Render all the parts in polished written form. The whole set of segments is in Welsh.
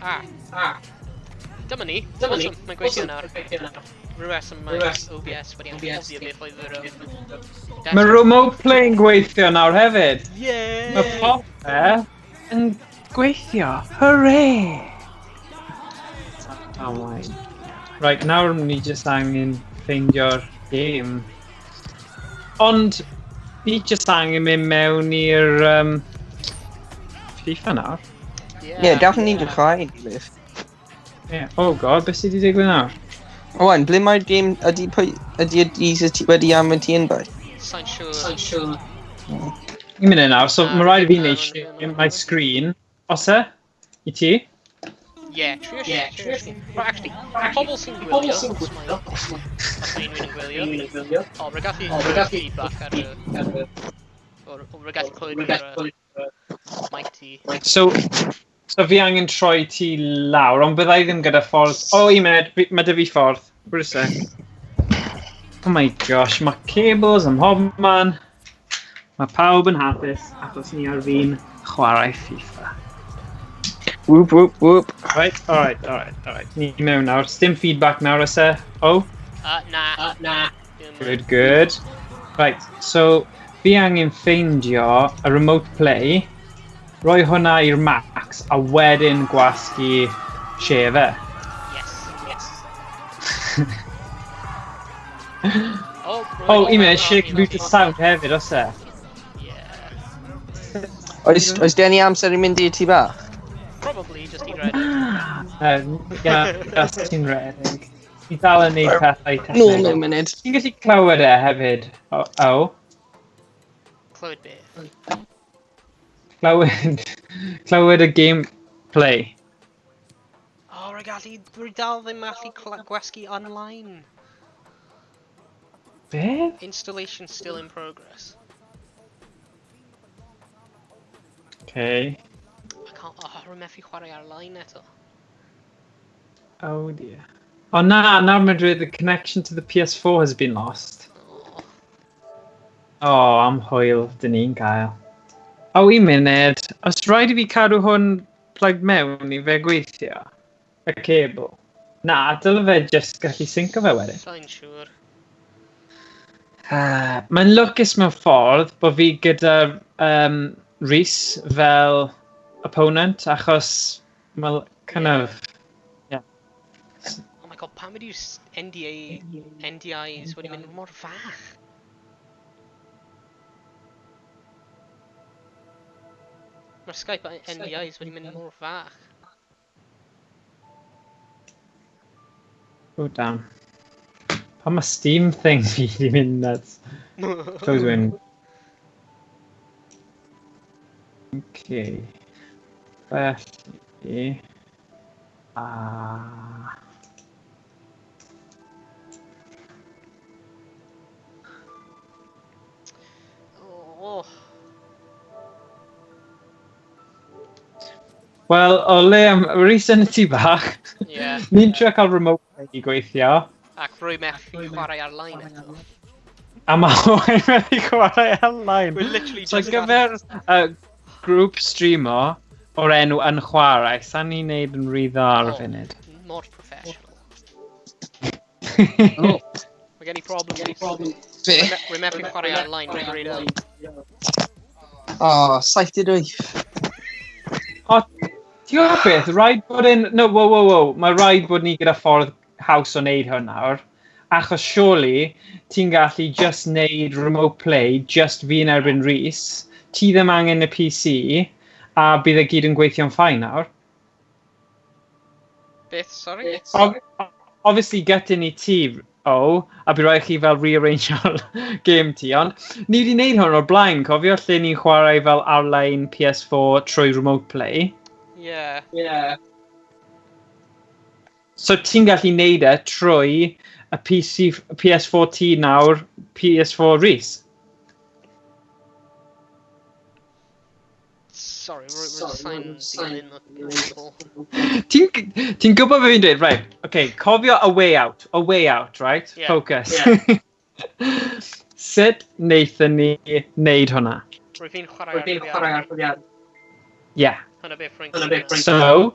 Ah. Ah. Dyma ni. Dyma ni. Awesome, mae'n gweithio nawr. Mae'n gweithio nawr. Rhyw reswm mae Rhywbeth. OBS wedi OBS. anghofio beth oedd yr Mae remote play yn gweithio nawr hefyd. Yeah! Mae popeth yn gweithio. Hooray! Oh my. Right, nawr ni jyst angen ffeindio'r game. Ond, ni jyst angen mynd mewn i'r FIFA nawr. Yeah, Ie, gallwn ni dechrau, Griff. Yeah. Oh god, beth sydd wedi digwydd nawr? Owain, ble mae'r game, ydy pwy, ydy y Jesus ti wedi anfon ti yn bai? Sa'n siŵr. Sa'n siŵr. Un munud nawr, so Na, mae rhaid i fi na, wneud na, share na, na. my screen. Os e? I ti? Yeah, trio Yeah, trio trio Right, actually, pobl sy'n Pobl gwylio, sy'n os mae gwylio. Os mae os mae unrhyw un yn gwylio. unrhyw un yn gwylio. O, rwy'n gallu O, rwy'n clywed gallu feedback ar y... ar y- O, rwy'n gallu clywed Rwy'n yr gallu clywed yr mic ti. So fi angen troi ti lawr, ond byddai ddim gyda ffordd... O, un munud, mae 'da fi ffordd. Wait a sec. Oh my gosh, mae cables ym mhobman. Mae pawb yn hapus achos ni ar fin chwarae FIFA. Whoop, whoop, whoop. Right, alright, alright, alright. Ni mewn nawr. Sdim feedback nawr, oes e? Oh, Na. Na. Dim- good, good. Right, so fi angen ffeindio y remote play, roi hwnna i'r max, a wedyn gwasgu share fe. Yes. Yes. Oh, Oh, un munud, share computer sound hefyd, oes e? Yeah. Oes gen i amser i mynd i'r tŷ bach? Probably, just i redeg. Yeah, os ti'n redeg. Ti dal yn neud pethau Nôl technegol. mewn munud. Ti'n gallu clywed e hefyd? O, oh. Clywed beth? Clywed y gameplay. O, rwy'n gallu... Rwy dal ddim allu gwasgu online. Beth? Installation still in progress. Okay. I can't... Oh, rwy'n methu chwarae ar-line eto. Oh dear. Oh na, nawr mae'n dweud the connection to the PS4 has been lost. Oh. Oh, am hwyl, dyn ni'n gael. O, un munud. Os rhaid i fi cadw hwn plugged mewn i fe gweithio? Y cable? Na, dyle fe just gallu synco fe wedyn. Sa'n siŵr. Ah, mae'n lwcus mewn ffordd bod fi gyda Rhys fel opponent, achos mae'n kind of... Yeah. Oh my god, pam ydy'r NDA, NDIs wedi mynd mor fach? Mae'r Skype NDIs wedi mynd mor fach. Oh, damn. Pam mae Steam thing fi wedi mynd nuts? Close win. Okay. Felly... Ah... Oh. Wel, o le am Rhys yn y tŷ bach. Yeah. Ni'n trio cael remote play i gweithio. Ac rwy methu chwarae ar-line eto. A mae Owain methu chwarae ar-line. We're literally So ar just gyfer grŵp streamo o'r enw Yn Chwarae, sa'n ni'n neud yn rhy dda ar y Oh. funud. Not professional. Oh. Mae gen i problem. Gen i problem. Be? Rwy methu chwarae ar-line rwy'n bryd. O, 78. O, ti'n gwybod beth? Rhaid bod yn... No, wow. Mae rhaid bod ni gyda ffordd haws o wneud hwn nawr. Achos surely, ti'n gallu just wneud remote play, just fi yn erbyn Rhys. Ti ddim angen y PC, a bydd e gyd yn gweithio'n fine nawr. Beth, sorry? Obviously, getting i ti, o, a bydd rhaid chi fel rearrangeo'r game ti, ond ni wedi wneud hwn o'r blaen, cofio lle ni'n chwarae fel ar-lein PS4 trwy remote play. Yeah. Yeah. So ti'n gallu neud e trwy y PC, PS4 ti nawr, PS4 Rhys. Sorry, rwy'n Sorry, sain rwy'n sain dilyn y cwbl. Ti'n gwybod beth fi'n dweud? Right, okay, cofio a way out. A way out, right? Yeah. Focus. Yeah. Sut wnaethon ni wneud hwnna? Rwy fi'n chwarae Rwy'n fi'n chwarae ar ar hyfryd. Yeah. Hwna beth rwy'n Hwnna beth rwy'n- So,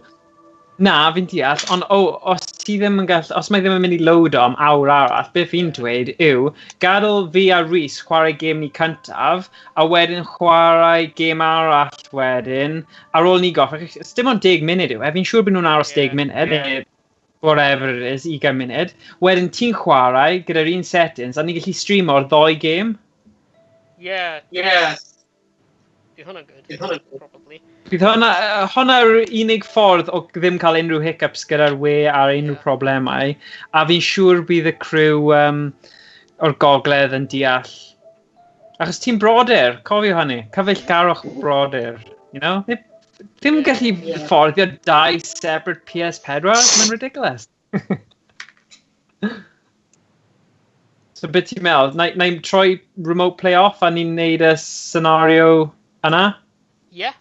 Na, fi'n deall, ond o, os ti ddim yn gall, os mae ddim yn mynd i load o am awr arall, beth fi'n dweud yw, gadael fi a Rhys chwarae gêm ni cyntaf, a wedyn chwarae gêm arall wedyn, ar ôl ni gorffen, dim ond 10 munud yw e, fi'n siŵr bod nhw'n aros 10 munud, neu whatever it is, 20 munud. Wedyn ti'n chwarae gyda'r un settings, a ni'n gallu streamo'r ddoi gêm. Yeah. Yeah. Bydd hwnna'n good. Probably. Bydd hwnna, hwnna yw'r unig ffordd o ddim cael unrhyw hiccups gyda'r we a'r unrhyw problemau. A fi'n siŵr bydd y criw o'r gogledd yn deall. Achos ti'n brodyr, cofio hynny. Cyfeillgarwch brodyr, you know? Ddim yn gallu fforddio dau separate PS4, mae'n ridiculous. So beth ti'n meddwl? Na i troi remote play off a ni'n neud y scenario yna? Yeah.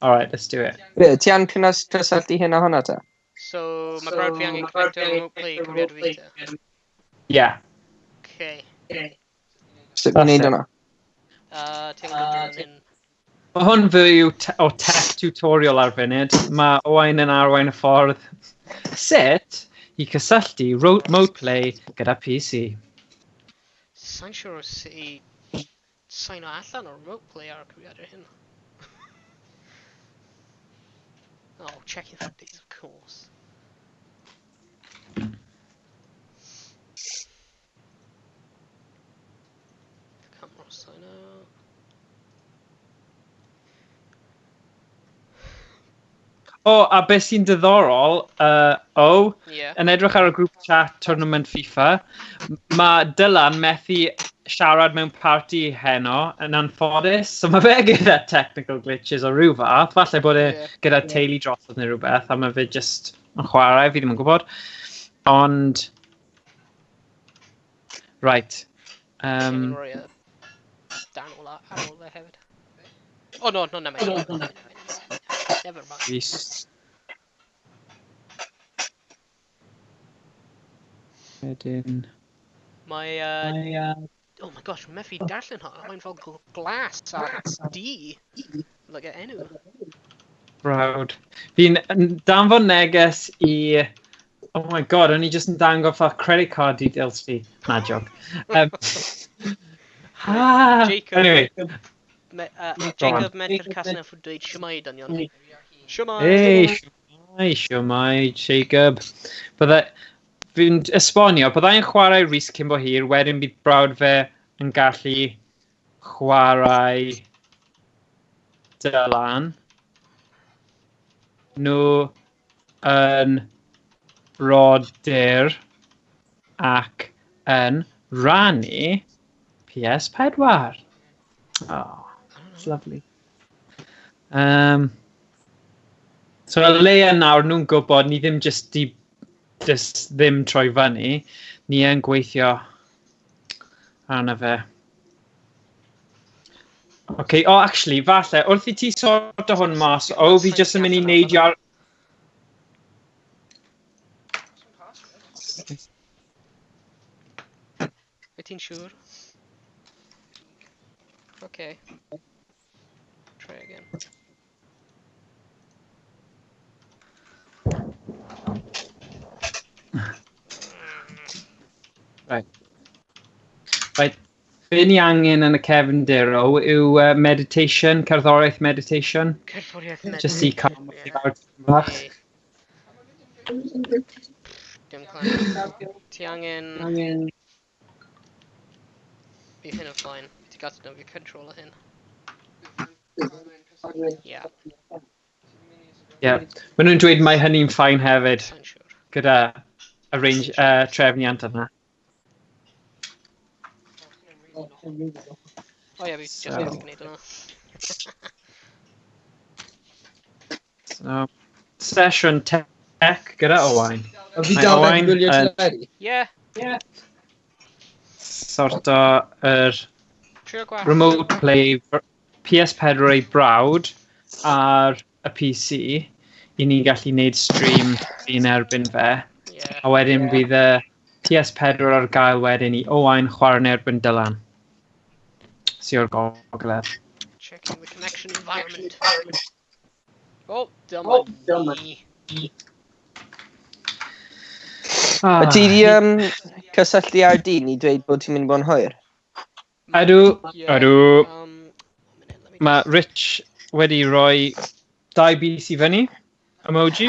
All right, let's do it. Be, ti an cysylltu hyn a hwnna ta? So, mae brawd fi angen connecto remote play cyfrifiadur fi te. Yeah. Okay. Sut mae'n That's neud it. hwnna? Ti'n gwybod yn... Mae hwn fwy yw o tech tutorial ar funud. Mae Owain yn arwain y ffordd. Sut i cysylltu remote play gyda PC. Sa'n siŵr o sut i sign o allan o remote play ar y cyfrifiadur hyn. Oh, checking for updates, of course. Camera sign out. O, a beth sy'n diddorol, o, yn edrych ar y grŵp chat tournament FIFA, mae Dylan methu siarad mewn party heno yn anffodus, so mae fe gyda technical glitches o rhyw fath, falle bod e gyda teulu drosodd neu rhywbeth, a mae fe just yn chwarae, fi ddim yn gwybod. Ond, right. Rhoi y dan ola ar ôl fe hefyd. Oh, no, no, no, no, no, no. Never mind. Rhys. Wedyn. Mae, oh my gosh, mae'n methu darllen hwnna. Mae'n fel glas a D. Like y enw. Brawd. Fi'n danfon neges i... Oh my god, o'n i just yn dangos fel credit card details fi. Na, joke. Jacob. Anyway. Me, Go on. Jacob Menter Casnewydd yn dweud siwmai dynion. Siwmai! Hey, siwmai, siwmai, Jacob. Bydde, fi'n esbonio, byddai'n chwarae Rhys cyn bo hir, wedyn bydd brawd fe yn gallu chwarae Dylan. Nhw yn brodyr ac yn rannu PS4. Oh, it's lovely. So o leia nawr nhw'n gwybod ni ddim just di just ddim troi fyny, ni yn gweithio arno fe. Okay, oh, actually, falle, wrth i ti sort o hwn mas, o, fi just yn mynd i neidio ar... Wyt ti'n siŵr? Okay. Try again. Right. Right. Be ni angen yn y cefndir o yw meditation, cerddoriaeth meditation. Cerddoriaeth Just i meditation, calm ie. chi lawr tipyn bach. Ei. Dim clem. Ti angen... Bydd hyn yn fine. Ti gallu defnyddio controller hyn. Yeah, Yeah. Maen nhw'n dweud mae hynny'n fine hefyd, sa'n siŵr. gyda arrange, trefniant yna. O ie, fi just So- gallu gwneud hwnna. So, sesiwn tech gyda Owain. O fi Mae dal Owain yn gwylio yn- teledu? Yeah, Sort o yr trio gwell. remote play PS4 ei brawd ar y PC i ni gallu gwneud stream yn erbyn fe. Yeah. A wedyn bydd y PS4 ar gael wedyn i Owain chwarae yn erbyn Dylan. Sy o'r gogledd. Checking the connection environment. Oh, dyma ni. A ti di cysylltu ar dyn i dweud bod ti'n mynd i bod yn hwyr? Ydw, Yeah, ydw. One minute, let me Mae just. Rich wedi rhoi dau bys i fyny, emoji,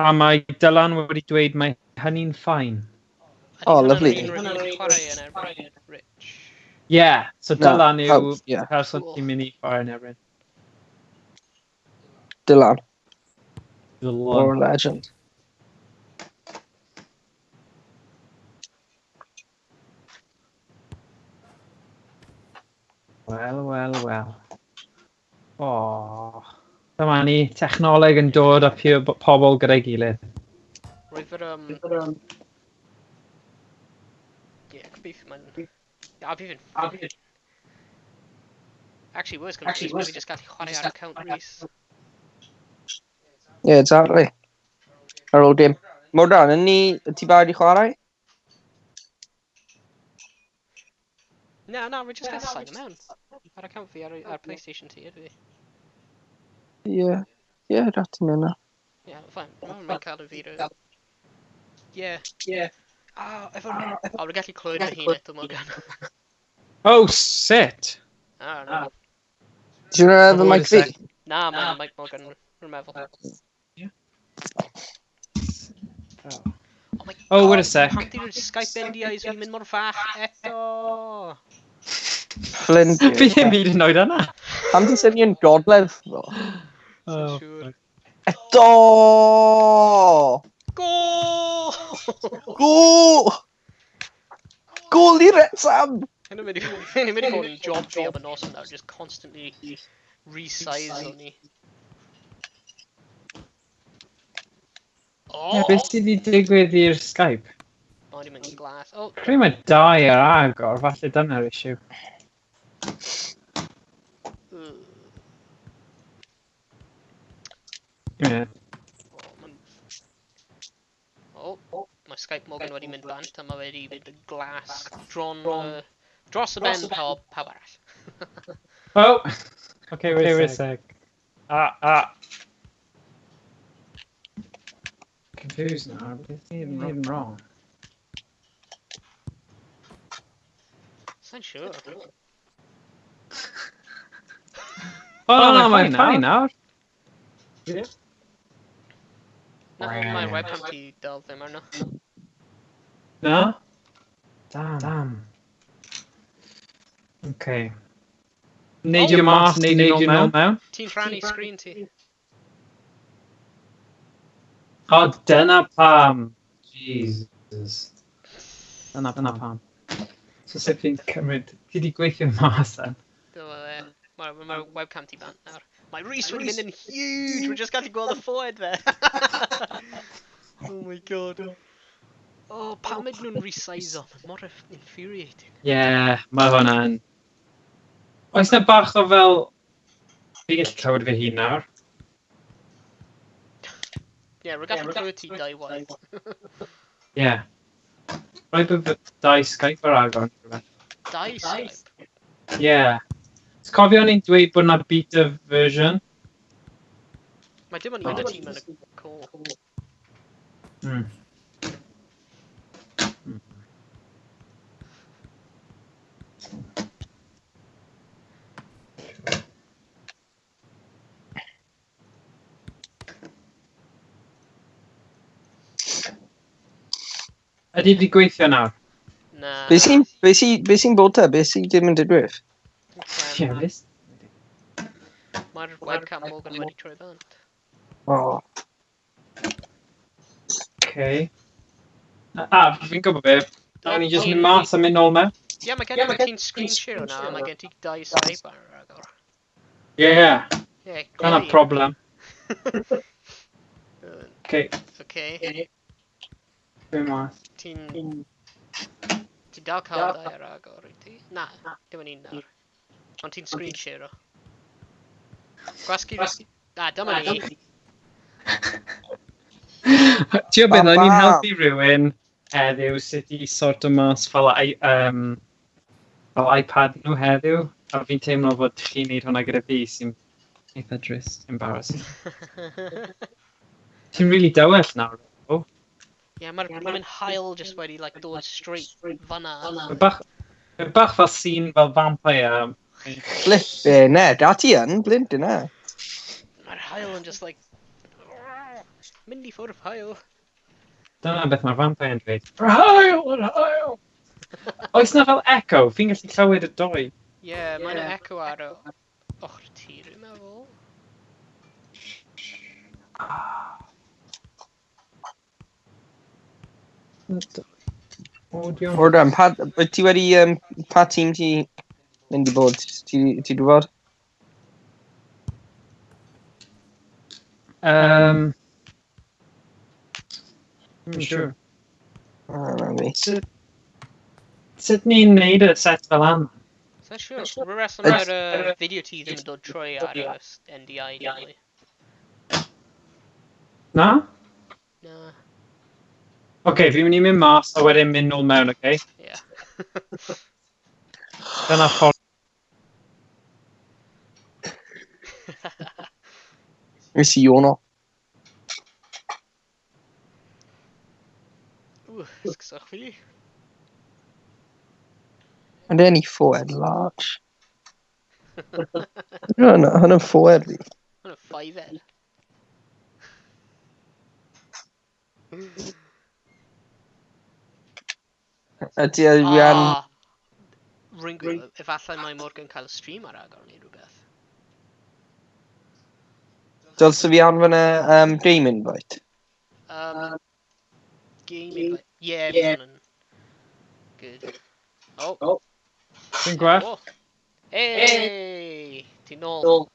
a mae Dylan wedi dweud mae hynny'n fine. Ydy Oh, hwnna'n lovely. un rydyn ni'n chwarae yn erbyn Rich? Yeah, so Na, Dylan yw pawb, ie. person Cool. ti'n mynd i chwarae yn erbyn. Dylan, Dylan. or legend. Wel, wel, wel. O, dyma ni, technoleg yn dod â pobl gyda'i gilydd. Roedd yr Yeah, gobeithio mae'n. A fi fy'n. Actually, worst comes to worst, fi just gallu chwarae ar account Rhys. Yeah, exactly. Ar ôl dim. Morgan, yn ni, ti barod i chwarae? Na, na, rwy just gallu sign mewn. Ar account fi, ar PlayStation ti, ydw i. Ie. Ie, rat yn yna. Yeah, fine. Mae'n cael y fi. Yeah. Yeah. Ah, efo. O, rwy'n gallu clywed fy hun eto, Morgan. Oh, sit! I don't know. Do you know efo Wait a mic fi? sec. Na, mae'n Mike Morgan, rwy'n meddwl. Oh. Oh my Oh, wait a God, sec. Pam di'r Skype NDIs fi'n mynd mor fach eto? Flynn. Fi ddim hyd yn oed yna. Pam ti'n swnio'n gogledd ddo? Oh, siŵr. Eto! Go! Go! Gol i Wrexham! Hyn yn mynd i fod yn job fi am y nos nawr, just constantly resize o'n ni. Oh! Yeah, beth sydd wedi digwydd i'r Skype? O, ni'n mynd i glas. Oh, Credu mae dau ar agor, falle dyna'r issue. Yeah. Oh, oh, mae Skype Morgan wedi mynd bant a mae wedi mynd yn glas dros y ben pawb arall. Oh! Okay, wait a sec. Ah, ah. Confused now. Beth sydd even wrong? Sa'n siŵr. Oh, no, mae'n fine nawr. Na, mae webcam ti dal ddim arno. Na? Damn. Damn. Okay. Neidio mas, neidio nôl mewn. Ti'n rhannu sgrin ti. O, dyna pam. Jesus. Dyna pam. So sut fi'n cymryd. Ti di gweithio mas then? Dyma fe. Mae webcam ti bant nawr. Mae Rhys wedi mynd yn huge! Rwy'n just gallu gweld y ffoed fe. Oh my God. Oh, pam ydyn nhw'n resize-o? Mae mor infuriating. Yeah, mae hwnna'n. Oes na bach o fel. Fi'n gallu clywed fy hun nawr. Yeah, rwy'n gallu clywed ti dau waith. Yeah. Rhaid bod dau Skype ar agor neu rhywbeth. Dau Skype? Yeah. Ti'n cofio o'n i'n dweud bod na beta version? Mae dim ond un o tîm yn y call. Ydy wedi gweithio nawr? Na. Be sy'n bod te? Be sy'n dim yn digwydd? Ie, beth? Mae'r webcam Morgan wedi troi bant. Oh. Okay. A, fi'n gwybod be. Nawn ni jyst mynd mas a mynd nôl mewn. Ie, mae gen ti ti'n screen share o'na, a mae gen ti dau Skype ar agor. Yeah, Ie, dyna great. problem. Okay, Okay, dwi'n mas. Ti'n dal cael dau ar agor, wyt ti? Na, dim ond un nawr. Ond ti'n screen share o. Gwasgu. Na, dyma ni. Ti'n gwybod beth, o'n i'n Bam, bam. helpu rhywun heddiw sut i sort o mas fel, fel iPad nhw heddiw, a fi'n teimlo fod chi'n neud hwnna gyda fi sy'n eitha drist, embarrassing. Ti'n really dywell nawr. Oh. Ie, yeah, mae'r bloomin' haul just wedi like, dod straight fanna. Mae bach, mae bach fel scene fel vampire. Flippin' heck, a ti yn, blint yna. Mae'r haul yn just like... Mynd i ffwrdd haul. Dyna beth mae'r vampire yn dweud. Yr haul, yr haul! Oes na fel echo? Fi'n gallu clywed y doi. Ie, yeah, mae'n echo ar y ochr ti, dwi'n meddwl. Audio. Hold on, pa, wyt ti wedi, pa tîm ti mynd i bod? Ti, ti gwybod? Sure. Oh, na fi. Sut ni'n neud y set fel am? Sa'n siŵr, rhyw reswm mae'r fideo ti ddim yn dod trwy ar y NDI, normally. Na? Na. Oce, okay, fi'n mynd i mynd mas a wedyn mynd nôl mewn, oce? Okay? Ie. Dyna ffordd. Nes i yawno. Ww, sgswch fi. And any forehead large. No, no, hwnna'n forehead fi. Hwnna'n five-head. Ydy, fi an... Ah! Rwy'n gwybod, efallai mae Morgan cael stream ar agor neu rhywbeth. Dylse fi anfon y game invite? Game invite. Yeah, yeah. Hwnna'n good. Oh. Ti'n gwell? Oh. Hey! Ti'n nôl.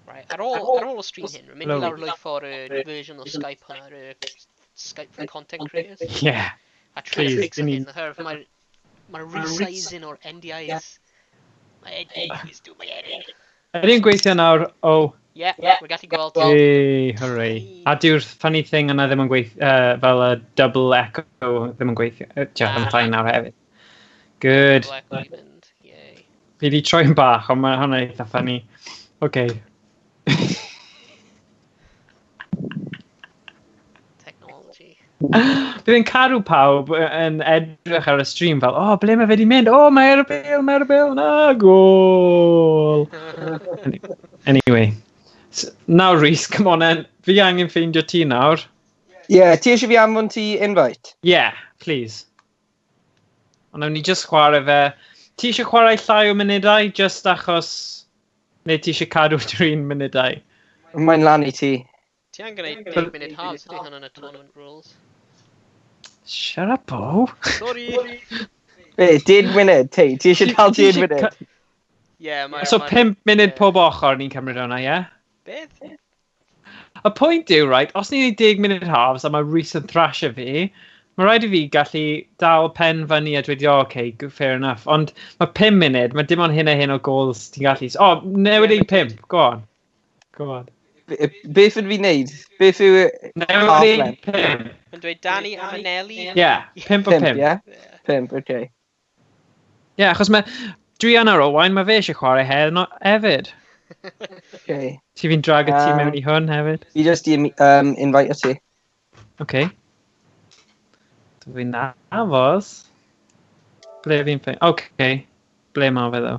Right, ar ôl y stream hyn, rwy'n mynd i lawr lwytho'r version o Skype hwnna, yr Skype for Content Creators. Yeah. A trio Please, fix dim hyn, oherwydd mae'r resizing o'r NDIs. Mae NDIs do my head in. Ydy'n gweithio nawr? Oh. Yeah, we're gallu gweld ti. Hey, hooray. A dyw'r funny thing yna ddim yn gweithio, fel y double echo ddim yn gweithio. Ti'n yn fine nawr hefyd. Good. Double echo i fynd, yay. Fi di troi'n bach, ond mae hwnna eitha funny. Okay. Technology. Bydd yn cadw pawb yn edrych ar y stream fel, oh, ble mae fe di mynd? Oh, mae ar y bêl, mae ar y bêl, na, gôl! Anyway. Nawr, Rhys, come on then. Fi angen ffeindio ti nawr. Yeah, ti eisiau fi anfon ti invite? Yeah, please. Ond nawn ni just chwarae fe. Ti eisiau chwarae llai o munudau, just achos... Neu ti eisiau cadw drin munudau? Mae'n lan i ti. Ti angen gwneud 10 minute halves, ydy hwnna'n y tournament rules. Shut up, Bo. Sorry! Be, 10 munud, ti? Ti eisiau cael Ti 10 eisiau munud? Yeah, mae... So 5 munud pob ochr ni'n cymryd hwnna, ie? Yeah? Beth? Y pwynt yw, right, os ni'n neud 10 munud halves a mae Rhys yn thrasio fi, mae rhaid i fi gallu dal pen fyny a dweud, oh, okay, good, fair enough. Ond mae 5 munud, mae dim ond hyn a hyn o goals ti'n gallu... Oh, newid Ie, i 5, go on. Go on. Beth ydw fi'n neud? Beth yw... Newid i Half 5. Mae'n dweud Danny Amanelli. Yeah, 5 o 5, 5. ie? Yeah. 5, okay. Yeah, achos mae... Dwi ar Owain, mae fe eisiau chwarae hefyd. Okay. Ti fi'n drag ti mewn i hwn hefyd. Fi just i invite ti. Okay. Dwi'n nafos. Ble fi'n ffein? Okay. Ble mae fe ddo?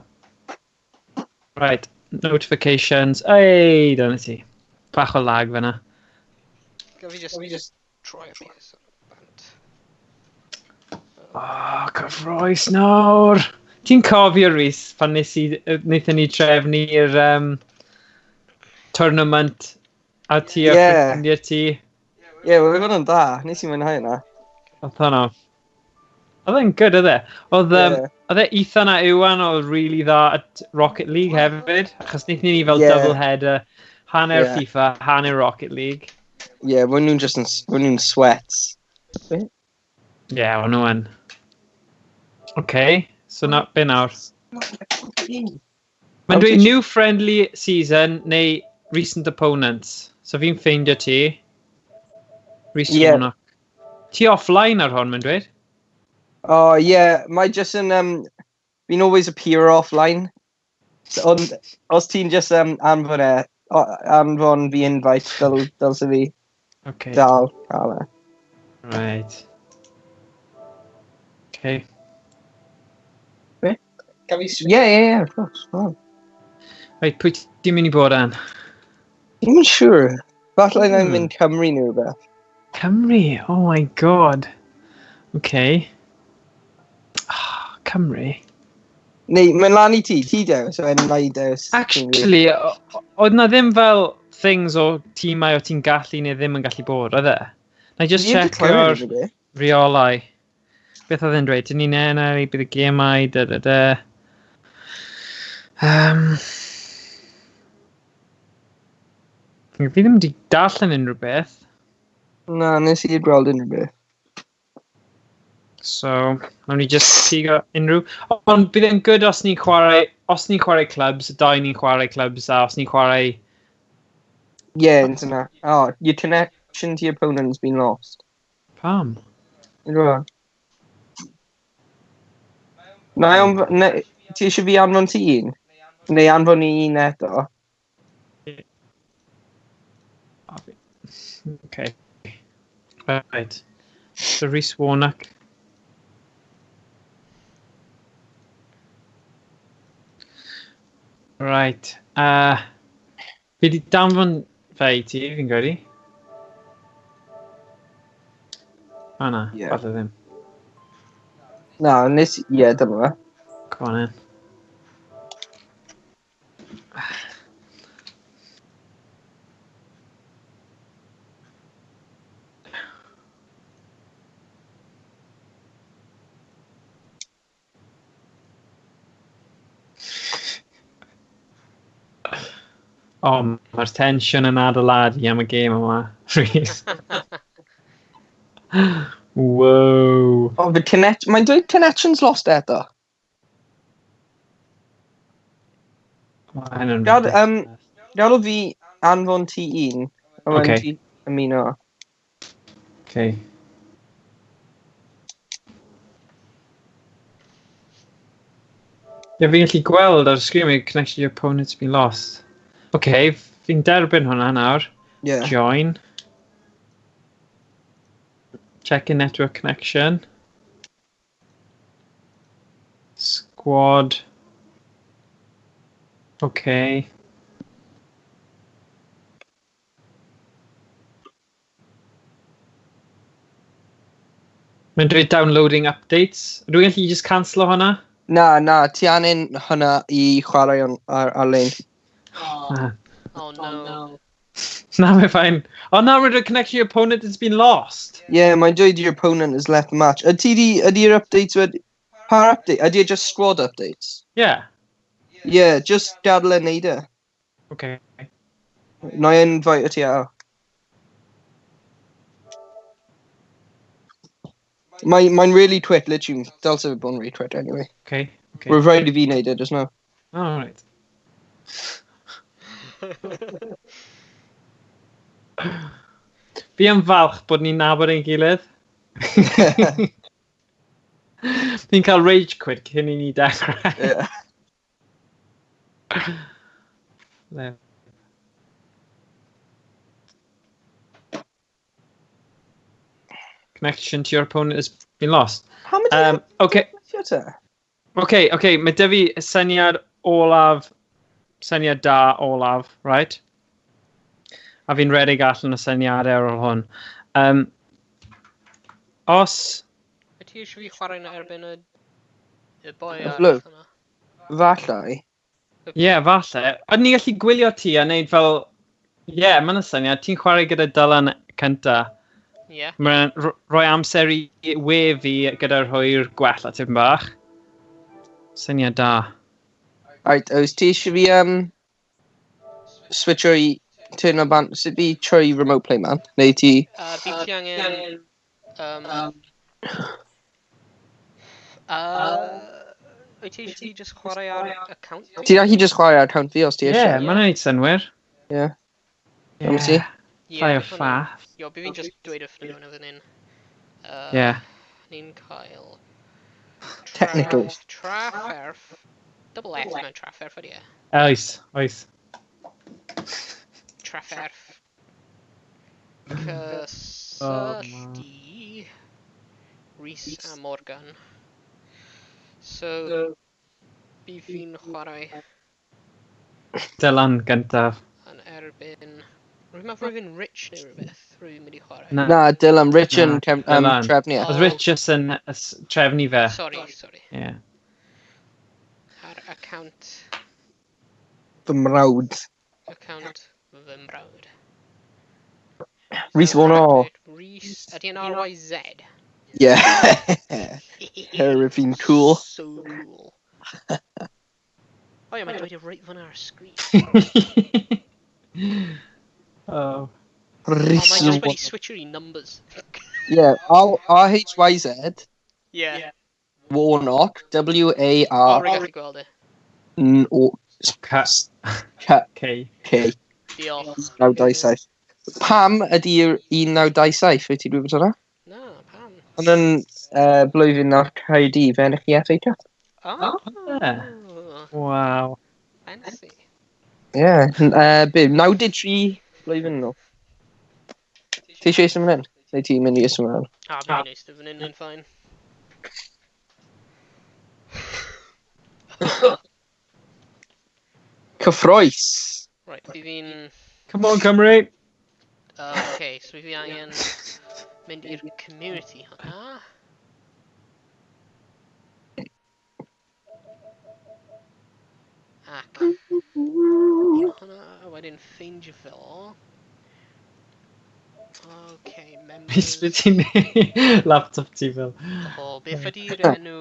Right. Notifications. Ei, dyna ti. Bach o lag fyna. Gaf fi just troi y peth bant. Oh, cyffroes nawr. Ti'n cofio, Rhys, pan nes i, wnaethon ni trefnu'r tournament a ti a Ie. ffrindiau ti? Ie, yeah, wel, hwnna'n da. Nes i mwynhau hwnna. Oedd hwnna. Oedd e'n good, oedd e? Oedd Ie. oedd e Ethan a Iwan oedd really dda at Rocket League hefyd, achos wnaethon ni fel Ie. double header, hanner Ie. FIFA, hanner Rocket League. Ie, yeah, maen nhw'n just yn, maen nhw'n sweats. Ie, yeah, o'n nhw yn. Okay, so na, be nawr? Mae'n dweud new friendly season neu recent opponents. So fi'n ffeindio ti. Rhys Ie. Warnock. Ti offline ar hwn, mae'n dweud? Oh, yeah, mae just yn, fi'n always appear offline. Ond os ti'n just anfon e, anfon fi invite dylse fi Okay. dal cael e. Right. Okay. Yeah, of course. Oh. Right, pwy ti'n mynd i bod yn? Ddim yn siŵr. Falle na i'n mynd Cymru neu rhywbeth. Cymru, oh my God. Okay. Oh, Cymru. Neu, mae'n lan i ti, ti dewis, so na i dewis. Actually, oedd na ddim fel things o tîmau o ti'n gallu neu ddim yn gallu bod, oedd e? Na i just checko'r reolau. Beth oedd e'n dweud? Dyn ni'n enw i bydd y gemau, da da da. Fi ddim wedi darllen unrhyw beth. Na, nes i gweld unrhyw beth. So, nawn ni just pigo unrhyw. Ond bydd e'n good os ni'n chwarae, os ni'n chwarae clubs, y dau ni'n chwarae clubs, a os ni'n chwarae. Yeah, internet. Oh, your connection to your opponent has been lost. Pam? Ydw. Na, ti eisiau fi anfon ti un? Neu anfon i un eto? Okay. Right. So Rhys Warnock. Right. Fi di danfon fe i ti, fi'n credu. O na, Ie. falle ddim. Na, nes... Ie, dyma fe. Come on in. O, mae'r tensiwn yn adeiladu am y gêm yma, Rhys. Wow. O, fy mae'n dweud connections lost eto. Mae hynna'n Gad, ridiculous. Gadael fi anfon ti un. A wedyn Okay. ti ymuno. Okay. Ie, fi'n gallu gweld ar y sgrin, mae connection to your opponent's been lost. Okay, fi'n derbyn hwnna nawr. Yeah. Join. Check in network connection. Squad. Okay. Mae'n dweud downloading updates. Dwi'n gallu just cancelo hwnna? Na, ti angen hwnna i chwarae ar-lein. Na. Oh no. Na, mae'n fine. Oh, na, mae'n dweud connection to your opponent has been lost. Yeah, mae'n dweud your opponent has left the match. Ydy'r updates wedi... Pa update? Ydy e just squad updates? Yeah. Yeah, just gadael e neud e. Okay. Na i invite ti ar. Mae'n really twit, literally. Dylse fe bod yn really twit, anyway. Okay. Okay. Rwy'n rhaid i fi wneud e just now. All right. Fi yn falch bod ni'n nabod ein gilydd. Fi'n cael rage quit cyn i ni dechrau. Yeah. There. Connection to your opponent has been lost. Pam ydy Okay. e'n te? Okay. Mae 'da fi y syniad olaf, syniad da olaf, right? A fi'n redeg allan o syniadau ar ôl hwn. Os... Wyt ti eisiau fi chwarae yn erbyn y boi Y arall blue? yna? Falle. Ie, yeah, falle. Oedden ni'n gallu gwylio ti a neud fel... Ie, yeah, mae'n syniad. Ti'n chwarae gyda Dylan cynta. Ie. Mae'n rhoi amser i we fi gyda'r hwyr gwella tipyn bach. Syniad da. Right, oes ti eisiau fi switcho i turn o ban, sut fi troi remote play man? Neu ti... Bydd ti angen... Wyt ti eisiau fi just chwarae ar account fi? Ti'n gallu just chwarae ar account fi os ti Ie, eisiau. yeah, mae'n neud synnwyr. Ie. Ie. Am ti? Ie, Llai o bydd hwnna- ffaff. Yo, bydd fi'n just dweud wrth nhw yn y fan hyn. Ie. Ni'n cael... Technically. Trafferth. Double F mewn Trafferth ydy e. Oes, oes. Trafferth. Cysylltu Rhys a Morgan. So, bydd fi'n chwarae Dylan gyntaf. Yn erbyn... Rwy'n meddwl rwy'n Rich neu rhywbeth. Rwy'n mynd i chwarae. Na. Na, Dylan, Rich yn Na, Dylan. trefnu e. Oh. Oedd Rich just yn trefnu fe. Sorry, sorry. Yeah. Ar account... Fy mrawd. Account fy mrawd. Rhys Warnock. Rhys... Ydy yn R-Y-Z? Yeah. Her fi'n cool. So cool. O ie, mae'n dweud e reit fyna ar y sgrin. Oh. O, Rhys mae'n just wedi Warnock. switcher i numbers. Yeah, R-H-Y-Z. Yeah. Warnock. O, W-A-R. rwy'n gallu gweld e. N O K. K. K. K. Diolch. 1927. Pam ydy'r 1927? Wyt ti'n gwybod hwnna? Na, pam? Ond yn blwyddyn na'r Caerdydd ennill i FA Cup. Oh, Yeah. Wow. Fancy. Ie, yeah, be, 93 blwyddyn yn ôl. Ti eisiau eistedd fan hyn? Neu ti'n mynd i eistedd fan hyn? Ah, fi'n eistedd fan hyn, mae'n fine. Cyffroes! Right, fi fi'n... Come on, Cymru! Okay, so fi angen mynd i'r community hwnna. Ac hwnna, a wedyn ffeindio fo. Okay, members. Beth ti'n neud? Laptop ti fel. O, beth ydy'r enw...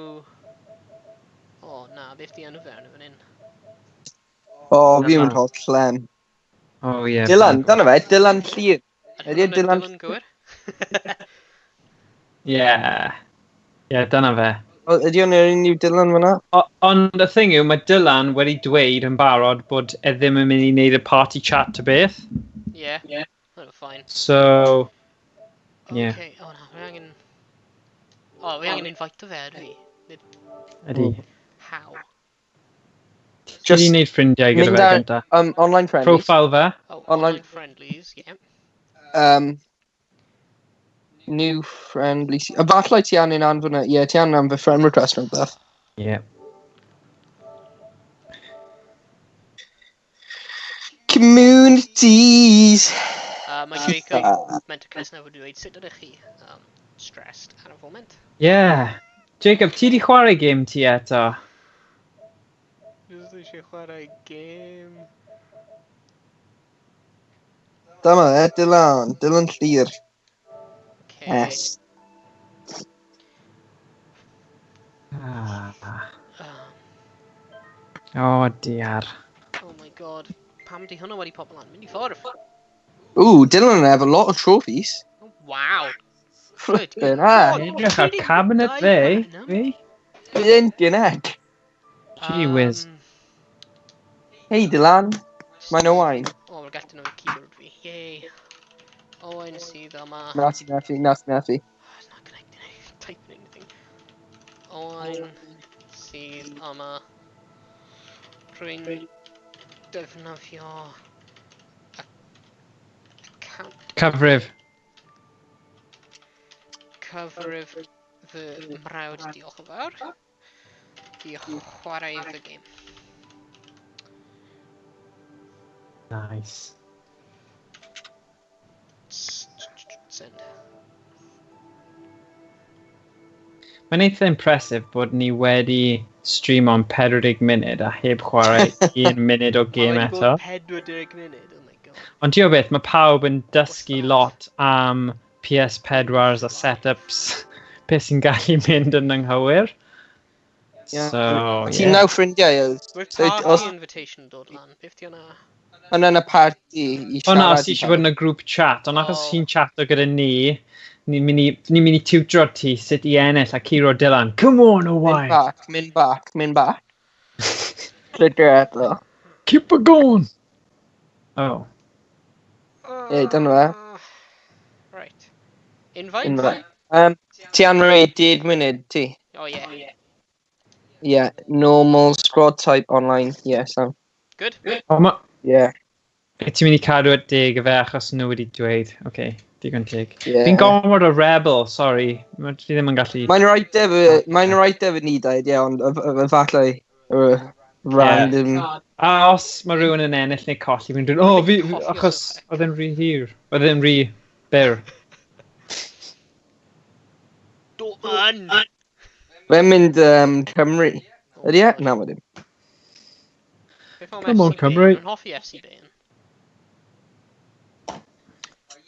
O, na, beth di enw fe arno fan hyn? O, fi'n mynd holl llen. Oh, yeah. Dylan, dyna fe, Dylan Llyr. Ydy Ydy e hwnna'n Dylan- Dylan gywir? Yeah. Yeah, dyna fe. O, ydy o'n yr unrhyw Dylan fyna? Ond y thing yw, mae Dylan wedi dweud yn barod bod e ddim yn mynd i wneud y party chat to beth. Yeah. Yeah. Oh, fine. So, Yeah. Okay, o na, fi angen... O, fi angen invite fe, ydw i? Ydy. How? Ti Just wedi wneud ffrindiau gyda mynd fe ar- gynta. Online friendlies. Profile fe. Oh, Online- online friendlies, yeah. New friendly... A falle ti angen anfon e... Ie, ti angen anfon friend request neu beth. Yeah. Communities! Mae Jacob meant to cysna fod dweud sut ydych chi? Stressed ar y foment. Yeah. Jacob, ti di chwarae game ti eto? Jyst eisiau chwarae game. Dyma e, Dylan. Dylan Llyr. Okay. S. Ah. Oh, dear. Oh my god. Pam di hwnna wedi pop lan? Mynd i ffwrdd. Ooh, Dylan have a lot of trophies. Oh, wow. Good Flippin' heck. God. Edrych ar cabinet fe. Fi? Blinking heck. Gee whiz. Hey, Dylan. Mae'n Owain. O, mae'r gallu nhw'n keyboard fi. Yay. Owain sydd yma. Na ti methu, na ti methu. Oh, it's not connecting. Typing anything. Owain sydd yma. Rwy'n defnyddio account Cyfrif. Cyfrif fy mrawd, diolch yn fawr. I chwarae fy gêm. Nice. Send. Mae'n eitha impressive bod ni wedi stream on 40 munud a heb chwarae un munud o gêm Mae wedi eto. bod 40 munud, oh my god. Ond ti'n gwybod beth, mae pawb yn dysgu lot am PS4s a setups, beth sy'n gallu mynd yn anghywir. Ie. So, Ti'n yeah. naw ffrindiau oedd. Mae'r So, party os- invitation dod lan. Beth di hwnna? Ond yn y party i O na, siarad os ti i eisiau bod yn y group chat, ond achos O. ti'n chato gyda ni, ni'n mynd i, ni mynd i tutor ti sut i ennill a curo Dylan. Come on, Mynd Owain! back, mynd back, mynd back. Clicker eto. Keep it going! Oh. Ie, dyna fe. Right. Invite? Invite. Ti anrhoi 10 munud, ti? Oh yeah. Yeah, normal squad type online. Yeah, Sam. Good? O, ma... Yeah. Ti'n mynd i cadw at 10 y fe achos nhw wedi dweud. Oce, okay, digon teg. Yeah. Fi'n gormod o rebel, sorry. Fi ddim yn gallu... Mae'n rhaid efo, mae'n rhaid efo ni dweud, ie, ond efallai random... Yeah. A os mae rhywun yn ennill neu colli, fi'n dweud, oh, fi, achos oedd e'n rhy hir, oedd e'n rhy byr. Dortmund! Fe'n mynd Cymru. Ydy e? Na, mae ddim. Come on, Cymru. Dwi'n hoffi FC Bayern.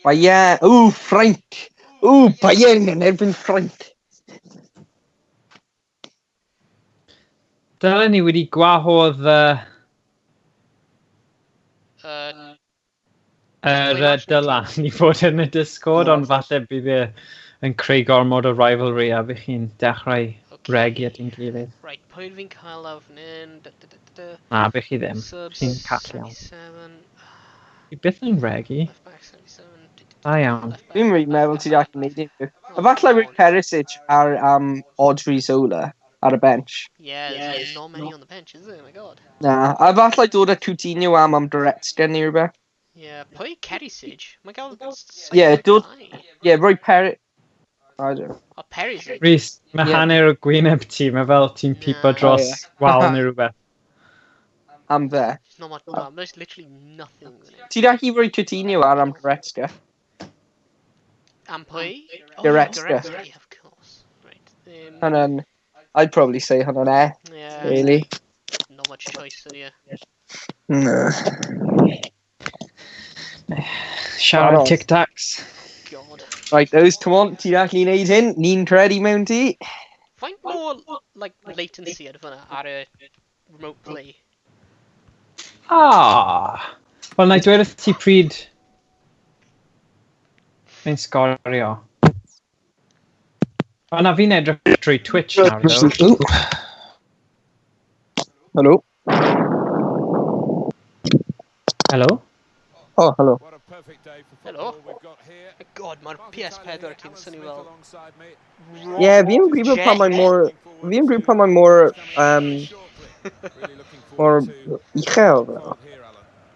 Bayern! Ww, Ffrainc! Ww, Bayern yn erbyn Ffrainc! Dylen ni wedi gwahodd yr Dylan i fod yn y Discord, ond falle bydd e yn creu gormod o rivalry a bych chi'n dechrau regi at ein gilydd. Right, pwy fi'n cael lawr fan hyn? Na, bych chi ddim. Chi'n call iawn. Fi byth yn regi. Da iawn. Fi'n rili meddwl ti'n gallu gwneud unrhyw. Efallai rwy'n Perisic ar Audrey Zola ar y bench. Yeah, there's not many on the bench, is there? Oh my god. Na, a efallai dod â Coutinho am Goretzka neu rhywbeth. Yeah, pwy Perisic? Mae'n gael... Yeah, dod... Yeah, rhoi Perisic... I don't know. Oh, Perisic. Rhys, mae hanner o gwyneb ti, mae fel ti'n pipo dros wal neu rhywbeth. Am fe. Not much, no, there's literally nothing in it. Ti'n gallu rhoi Coutinho ar am Goretzka? Am pwy? Goretzka. Oh, yeah, of course. Right. Hwnna'n... I'd probably say hwnna'n e. Yeah. Really. Not much choice there. No. Siarad Tic Tacs. God. Right, those, come on, ti'n gallu neud hyn, ni'n credu mewn ti. Faint more, like, latency ar fyna ar y remote play? Ah! Wel, na i dweud wrth ti pryd mae'n sgorio. O, na fi'n edrych trwy Twitch nawr, though. Hello. Hello? Oh, hello. Hello. My god, mae'r PS4 ti'n syni fel... Yeah, fi'n gwybod pan mae mor... Fi'n gwybod pan mae mor... Mor uchel fel.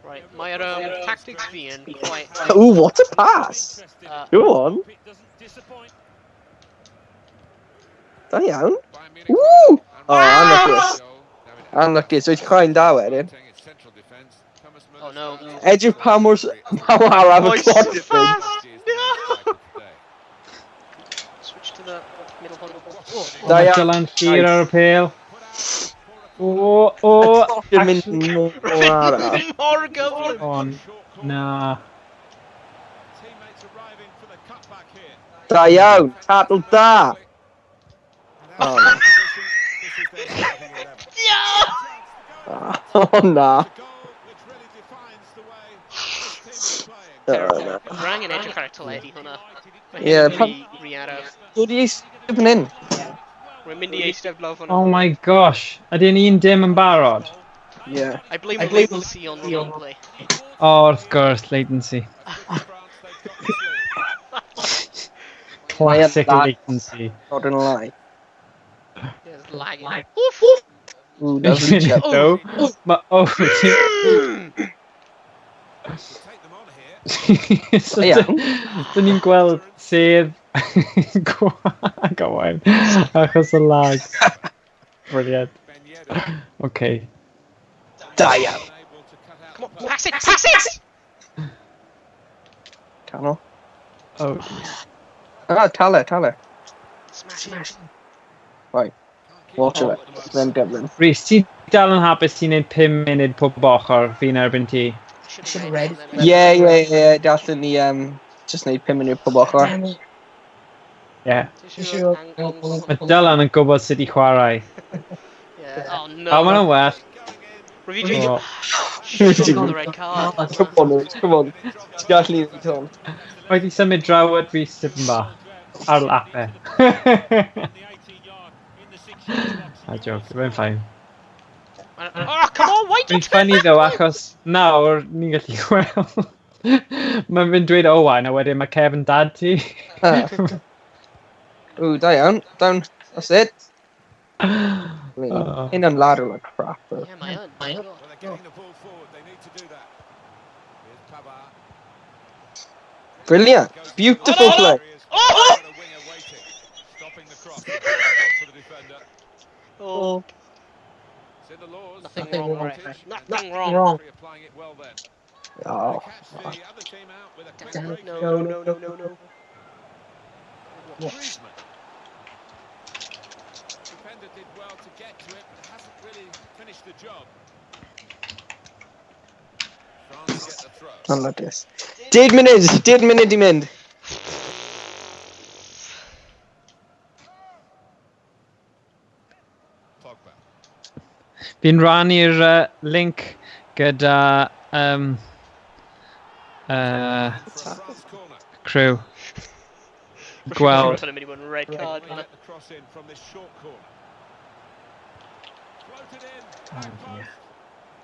Right, mae'r tactics fi yn quite... Ooh, what a pass! Go on! Da iawn. Woo! Oh, anlwcus. Anlwcus, wyt chwain da wedyn. Oh no. Edrych pa mor araf y cloc so fast! No! Switch to the middle one. Oh, Da iawn. Dylan Llyr ar y pêl. O, o! Yn mynd mor araf. Mor gyflym! On. Na. Da iawn, tatl da! Oh, no. Oh, na. Oh, na. Rwy'n angen edrych ar y teledu hwnna. Ie, Rhy araf. Dod i eistedd fan hyn. Rwy'n mynd i eistedd lawr hwnna. Oh my gosh. Ydyn un dim yn barod? Yeah. I blame the latency on remote play. O, wrth gwrs, latency. Classic latency. Not gonna lie. Yeah, it's lagging. Oof! Oof! Ooh, lovely chip. Though, oh, so, Iawn. dyn ni'n gweld sedd gwag owain, achos y lag. Brilliant. Okay. Da iawn. Come on, pass it, pass it! Canol. Oh. Ah, tale, tale. Smash it. Right. Watch it. Then gyflym. Rhys, ti dal yn hapus ti'n neud 5 munud pob ochr fi'n erbyn ti? Should have read. Yeah, yeah, yeah. Gallwn ni just neud 5 munud pob ochr. Yeah. Mae Dylan yn gwybod sut i chwarae. Yeah. Oh no. A ma'n well. Rwy'n fi got the red card. Come on, Lewis, come on. Ti'n gallu neud hwn. Rhaid i symud draw at Rhys tipyn bach. Ar lap e. A joke, mae'n fine. Oh, come on, why do you Mae'n funny though, achos nawr ni'n gallu gweld. Mae'n mynd dweud Owain, a wedyn mae Kevin dad ti. Ooh, da iawn. Down. That's it. Hyn yn ladder like crap. Though. Yeah, mae yn. Brilliant. Beautiful play. Oh! Oh, nothing wrong, ref. Nothing wrong. Oh. Damn it. No, no, no, no, no, no. Defender did well to get to it, but hasn't really finished the job. France get the throw. Anlwcus. 10 munud! 10 munud i mynd. Pogba. Fi'n rannu'r link gyda For a France corner. crew. Gweld. Hwnna'n mynd i fod yn red card. Get the cross in from this short corner. Floated in. Back post.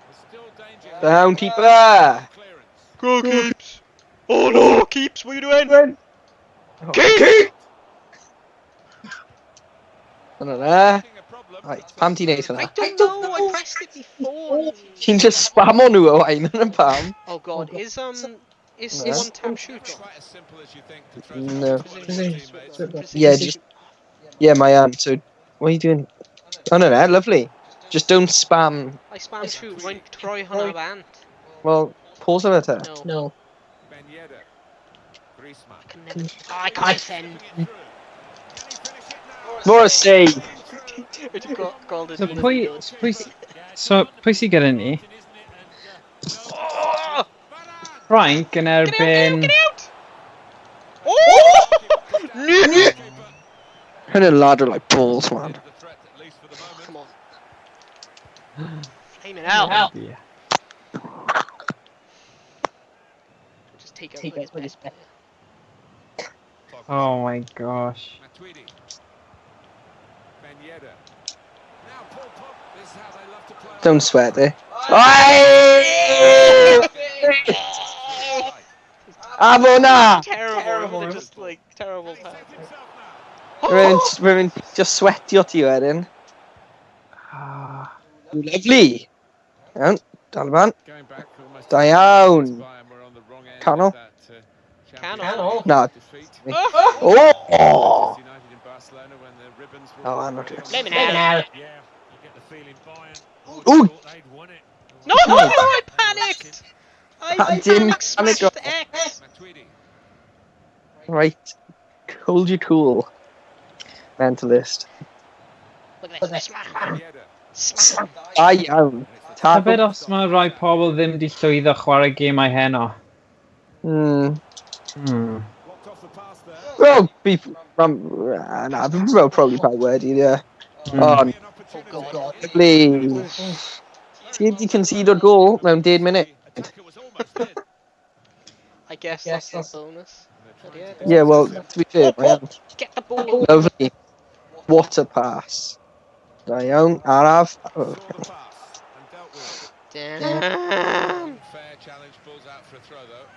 There's still danger. here. Down, keeper! Clearance. Go, Keeps! Oh no, Keeps, what are you doing? Keep! Dyna na. Making a problem. Right, pam ti'n neud I hwnna? don't know, I pressed it before. Ti'n just spam o nhw o wain yn y pam. Oh god, is No. one tap shoot Not on? quite as simple as you think to throw No. teammates. Yeah, just... Yeah, mae am. So, what are you doing? Oh, no, no, lovely. Just don't spam. I spam shoot, rwy'n troi hwnna bant. Well, pause of it te. No. No. Ben Yedder. Griezmann. I can never... Oh, I can't send. Can he finish it now? More a save. Wedi gweld y So dyn pwy, yn dod. pwy, so, pwy sydd gyda ni? Oh! Ffrainc yn Get out, get out, erbyn... get out! Oh! No! Hwnna'n ladder like balls, man. The threat, at least for the moment. Come on. Flaming hell. Yeah. Just take out Take like his out his best player. Pogba. Oh my gosh. Matuidi. Ben Yedder. Now Paul Pogba. This is how they love to play. Don't sweat it. Aye! Afo na! Terrible. Terrible. They're just like terrible. He pass. set himself now. Rwy'n just sweatio ti wedyn. Ah. Lovely. Iawn, dal y ban. Going back almost Da iawn. Bayern were on the wrong end Canol. of that, Champions Canol. League Na. defeat. Oh! Oh! Manchester United in Barcelona when the ribbons were Oh, already anlwcus. on the Flaming floor. hell. Yeah, you get the feeling Bayern. Ooh. Thought they'd won it. No, I panicked! I Dim panic smashed panic. X! Matuidi. Right. Hold your cool. Mentalist. Look at this. Slam! Yedder. Slam! Da iawn. Tybed Tackle. os mae rai pobl ddim wedi llwyddo chwarae gemau heno. Blocked off the pass there. Well, be, na, well, probably pawb wedi, yeah. Oh, An opportunity. Oh, God. lovely. Ti wedi concede o'r gol mewn 10 munud. Attacker was almost in. I guess Yes, that's the bonus. And they're trying to Yeah, well, to be fair, mae yn. Get the ball! Lovely. What a pass. Da iawn, araf. Oh, saw the pass and dealt with it. Damn! Fair challenge, balls out for a throw though.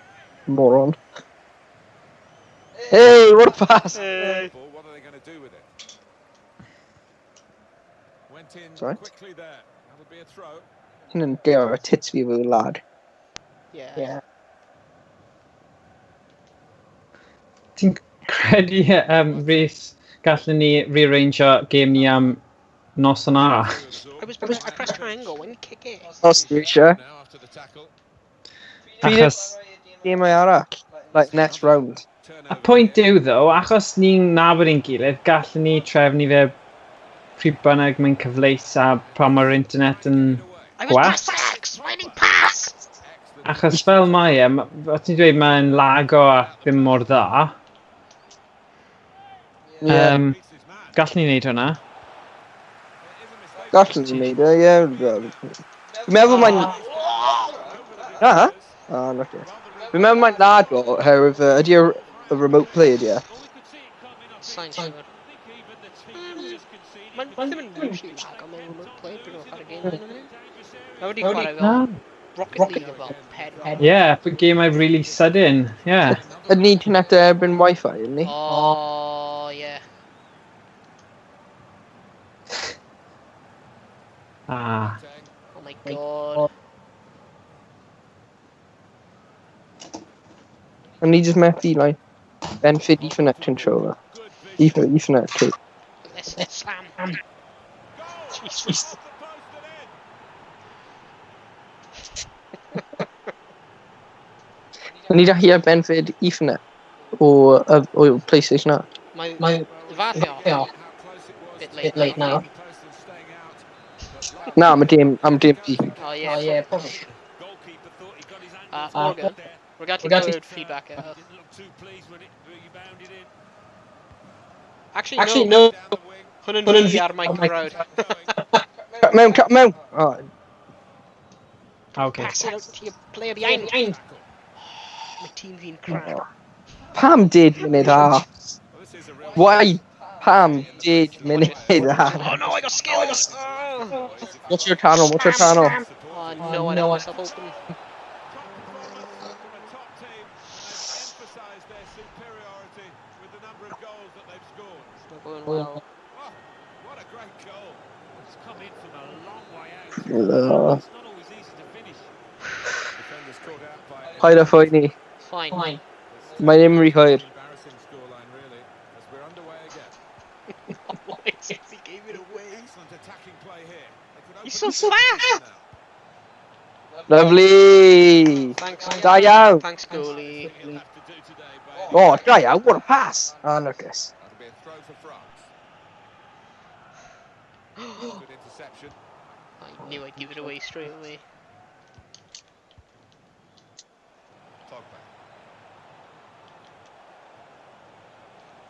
Moron. Hey, what a pass. Hey. Ball, what are they going to do with it? Went in Sorry? quickly there. That'll be a throw. Hyn yn gael tits fi fel lad. Yeah. Yeah. Ti'n credu, Rhys, gallwn ni rearrangeo gêm ni am noson arall? I was I pressed triangle when you kick it. Os dwi eisiau. Now after the tackle. Achos, Gemau arall. Like, next round. y pwynt yw ddo, achos ni'n nabod ein gilydd, gallwn ni trefnu fe pryd bynnag mae'n cyfleus a pan mae'r internet yn I was Gwell. press X! Why did pass? Achos fel mae e, fel ti'n dweud mae'n lago a ddim mor dda. Yeah. Gallwn ni wneud hwnna. Gallwn ni wneud e, ie. Dwi'n meddwl mae'n... Na? Ah, not yet. Dwi'n meddwl mae'n lago oherwydd ydy y remote play ydy e? Sa'n siŵr. Mae'n ddim yn usually lag on mewn remote play, dwi'n meddwl chwarae game yn y munud. Mae wedi chwarae fel Na. Rocket League fel pedwar. Yeah, but gemau really sudden, yeah. Ydyn ni'n connecto erbyn Wi-Fi, ydyn ni? Oh, yeah. Ah. Oh my god. O'n i just methu, like, Benford Ethernet controller. Ethernet cable. Let's slam. Jesus. O'n i gallu ar Benford Ethernet o PlayStation 1. Mae fath o. Bit late, late now. Na, am y dim, am dim di. Oh yeah, Oh, yeah, probably. Goalkeeper thought he got his hands Morgan. there. We're gallu We're gallu- clywed feedback eto. Didn't look too pleased when it rebounded in. Actually, no. Actually, no. Hwn yn Hwn yn fi fi ar mic ar mic crowd. Cut mewn, cut mewn! Oh, Okay. Pass it out to your player behind. Behind. Mae tîm fi'n crap. Pam did munud a? Why? Pam did munud Oh a? no, I got skills! Oh, What's your channel? What's your channel? oh no, I no, let I- myself open. It's not going well. It's come in from a long way out. It's not always easy to finish. Paid â phoeni. Fine. Fine. Mae ddim rhy hwyr. Why he gave it away? He's so fast! Lovely! Thanks. Da iawn! Thanks, goalie. Oh, da iawn, what a pass! Ah, look this. That'll be a throw for France. Good interception. I knew I'd give it away straight away. Pogba.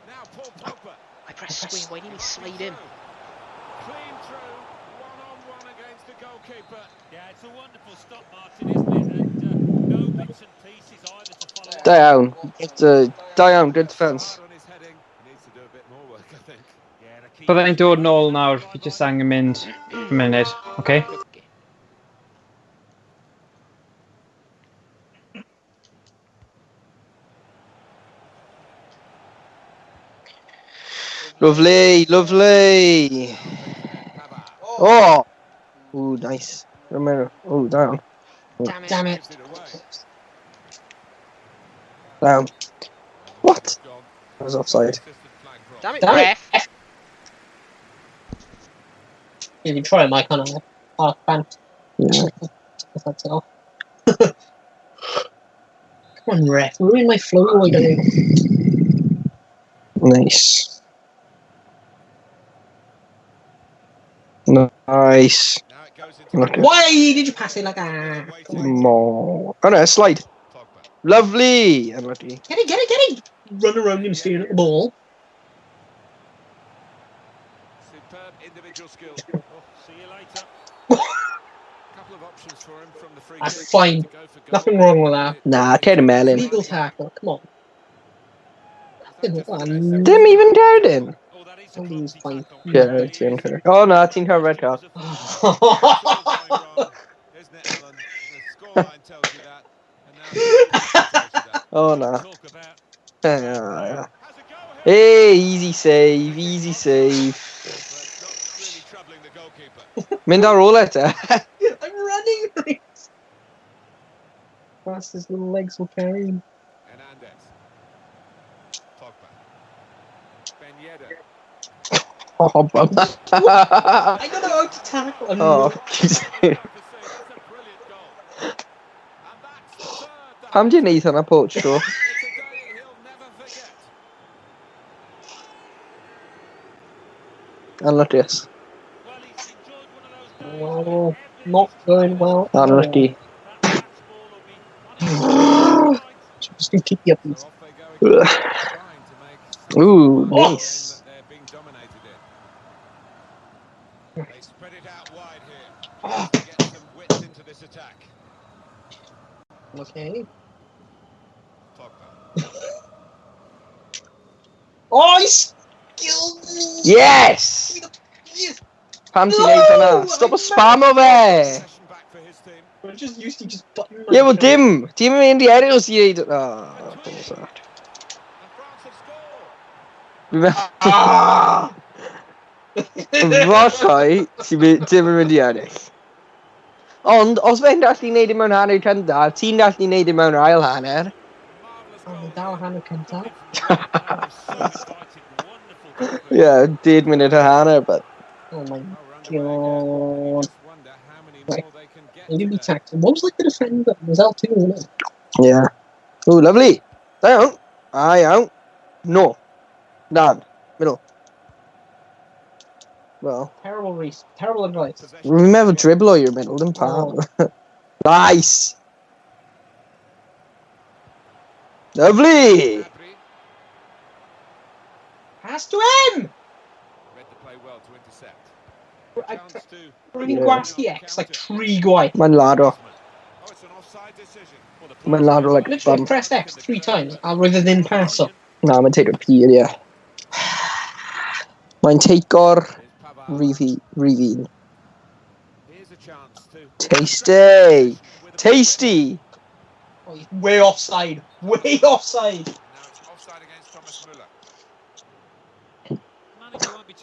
Now Paul Pogba. I pressed square, why didn't he slide in? Clean through, one on one against the goalkeeper. Yeah, it's a wonderful stop, Martin, isn't it? And no bits and pieces either to follow up. Da iawn. Da iawn, good defence. Hard on his heading. Needs to do a bit more work, I think. Yeah, the keeper- Bydda i'n dod nôl nawr, fi jyst angen mynd am munud, okay? Okay. Lovely, lovely! Pavard Oh! Ooh, nice. Romero. Oh, down. Damn it. Damn it. gives it away. Down. What? Gone. I was offside. Assistant flag drop. Damn it, Damn it. ref! You can try a mic on a park bench. Yeah. If that's all. Come on, ref. Ruin my flow, why don't you? Nice. Nice. Now it goes into Look at Why did you pass it like that? Waiting. More. Oh no, slide. Pogba. Lovely. Unlucky. Get it, get it, get it! Run around him staring at the ball. Superb individual skill. Oh, see you later. Couple of options for him from the free That's kick. fine. To go for goal. Nothing wrong with that. Nah, Ted Melon. Legal tackle, come on. Nothing with that. Dim even Darden. Oh, that is a Oh, he's clumsy fine. tackle. Yeah, ti'n her. Oh no, ti'n cael red card. It's all going wrong, isn't it, Alan? The scoreline tells you that. And now the scoreline tells you that. Oh no. Talk about Yeah. Has a go here. Hey, easy save, easy save. But it's not really troubling the goalkeeper. Mynd ar ôl e te. I'm running! Fast his little legs will carry him. Hernandez. Pogba. Ben Yedder. Oh, bum. I don't know how to tackle. I'm Oh, not- To say that's a brilliant goal. And that's the third. that Pam di wneud hwnna pob tro? It's a day he'll never forget. Unlucky. Well, he's enjoyed one of those days Well, where everything's not going well. Unlucky. That last ball will be on his right. Just gonna keep you up. So off they go again, trying to make some Ooh, of the game nice. that they're being dominated in. They spread it out wide here. To get some width into this attack. Okay. Pogba. Oh, he's killed me! Yes! Yes! Pam ti'n wneud hwnna? Stop y spam o fe! Possession back for his team. I'm just used to just button. Ie, wel dim! Ti'n mynd i eraill os ti'n wneud... Oh, pobl sad. And France have scored. Fi'n meddwl... Ah! Efallai, ti'n dim yn mynd i ennill. Ond, os fe'n gallu neud e mewn hanner cyntaf, ti'n gallu neud e mewn ail hanner. Marvellous Oh, mae dal hanner cyntaf. Yeah, deg munud a hanner, but... Oh my god. Right. Maybe tactic. What was like the defender? It was L2, wasn't it? Yeah. Oh, lovely. Da iawn. Da iawn. No. Nan. Middle. Well, Terrible Reese. Terrible advice. fi'n meddwl driblo i'r middle, dim pam. Nice. Lovely. Pass to him! Read the play well to intercept. I Chance to Rwy'n Yeah. gwasgu X like 3 gwaith. Mae'n lado. Oh, it's an offside decision. Mae'n lado like Literally bum. pressed X 3 times a roedd e ddim paso. Na, mae'n take a peel, yeah. Mae'n takeo'r Here's Pavard. rif un. Here's a chance to Tasty! Tasty! Oh, he's way offside. Way offside. Now it's offside against Thomas Müller.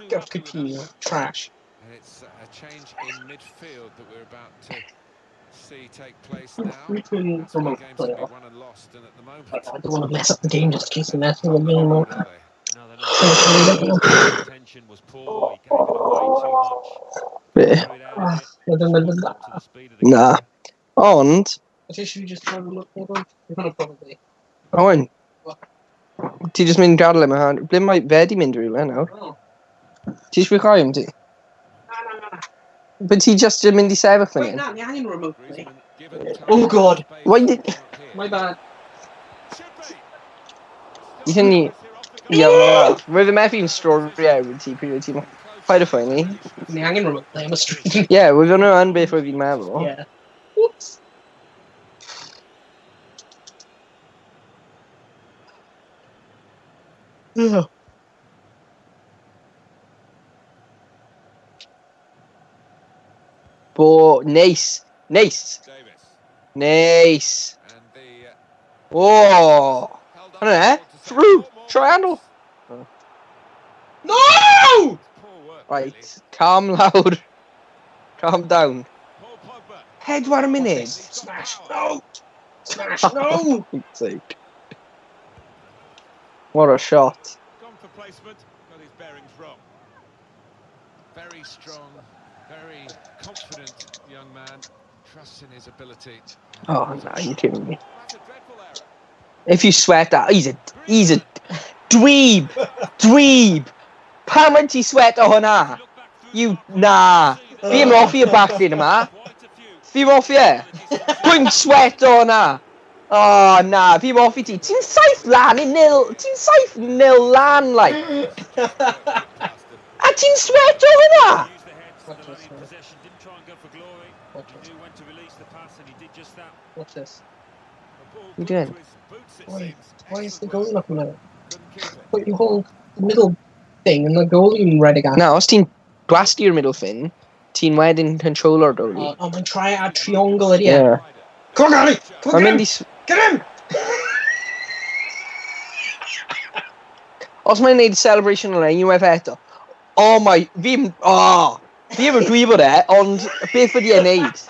Get off Coutinho. Trash. And it's a change in midfield that we're about to see take place now. Return That's where remote games play can be off. won and lost, and at the moment, I don't want to mess up the game just in case they mess with the game. are they? No, they're not. Attention was poor. He gave it away too much. Be? Threw it out of it. Up to the speed of the Na. game. Ond, Should we just have a look at them? Probably. Owen, ti jyst mynd gadael e mewn. Ble mae fe di mynd rhywle nawr? Oh. Ti eisiau fi chwarae am ti? Na, na, na, na. But ti just yn mynd i sefyll fan Wait, hyn? na, ni angen remote play. Griezmann given time Oh, God. and space Why did- out here. My bad. Should be. I hynny... Ie, roedd y methu'n stori awr ti pryd wyt ti'n... Paid â phoeni. Ni angen remote play am y stream. Ie, roedd hwnna yn beth roedd fi'n meddwl. Yeah. Whoops. Yeah. Bo, neis. Neis. Davis. Neis. And the Oh! held up Hwnna e. ball to say Through. four more Triangle. minutes. No! It's poor work, really. Right, calm lawr. Calm down. Paul Pogba. Pedwar munud. Smash! No! Smash! No! Fuck's sake. What a shot. Gone for placement, got his bearings wrong. Very strong, very confident young man. Trusts in his ability. Oh, no, you're kidding me. That's a dreadful error. If you sweat that, he's a dweeb. Dweeb. Pam wyt ti sweat o hwnna? Look back through You, the park, na. see that Fi am hoffi y bachgen yma. quite a few. Fi am hoffi e. Pwy'n sweat o hwnna? Oh, na, fi am hoffi ti. Ti'n saith lan i nil. Ti'n 7-0 lan, like. A ti'n sweat o hwnna? Used the head to the man in possession. Didn't try and go for glory. Watch He this. knew when to release the pass, and he did just that. Watch this. The ball You glued doing? to his boots, it Why, seems. why is the Excellent goalie work. not coming out? Couldn't keep it. But you hold the middle thing and the goalie in red again. Na, os ti'n gwastu'r middle fin, ti'n wedyn controlo'r goalie. Oh, mae'n try a triangle ydi e. Yeah. Come on, Gary! Come on, Mae'n get mynd him! i... Get him! Os mae'n neud celebration yna, unwaith eto. Oh my... Fi'n... Oh! Fi ddim yn gwybod e, ond beth wedi e neud?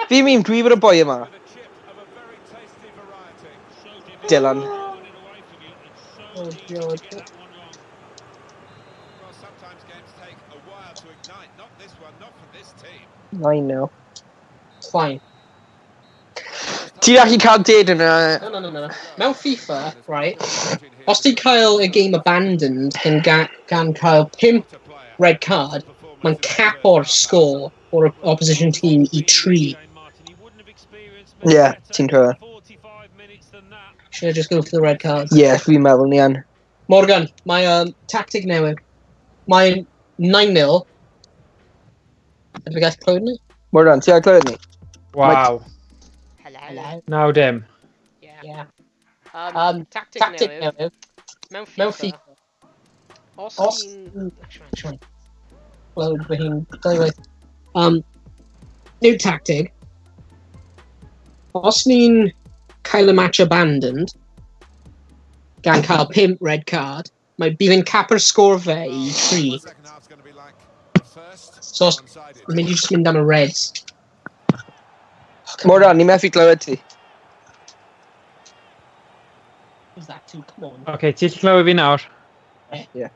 Fi ddim yn gwybod y boi yma. With a chip of a very tasty variety. So difficult Dylan. to win it away from you, and so Oh, easy to God. get that one wrong. Well, sometimes games take a while to ignite. Not this one, not for this team. I know. It's fine. Ti'n gallu cael dyd yna. No, no, no, no. no. Mewn FIFA, right, os ti'n cael y game abandoned yn gan cael 5 red card, mae'n capo'r score o'r opposition team i 3. Yeah, ti'n cywir. Should I just go for the red cards? Yeah, fi'n meddwl ni yn. Morgan, mae tactic newydd. Mae'n 9-0. Ydw i gallu clywed ni? Morgan, ti ar clywed ni? Waw. Hello. Hello. Naw dim. Yeah. Yeah. Tactic Tactic newydd. newydd. Mewn Mewn FIFA. FIFA. Os Os ti'n... ti'n... Clywed fy hun. Dau New tactic. Os ni'n cael y match abandoned, gan cael 5 red card, mae bydd yn capo'r sgôr fe i 3. Second half's going to be like the first. So os One-sided. mynd i just mynd am y reds. Oh, come on. Morgan, ni methu clywed ti. was that too? Come on. Okay, ti'n gallu clywed fi nawr? Yeah.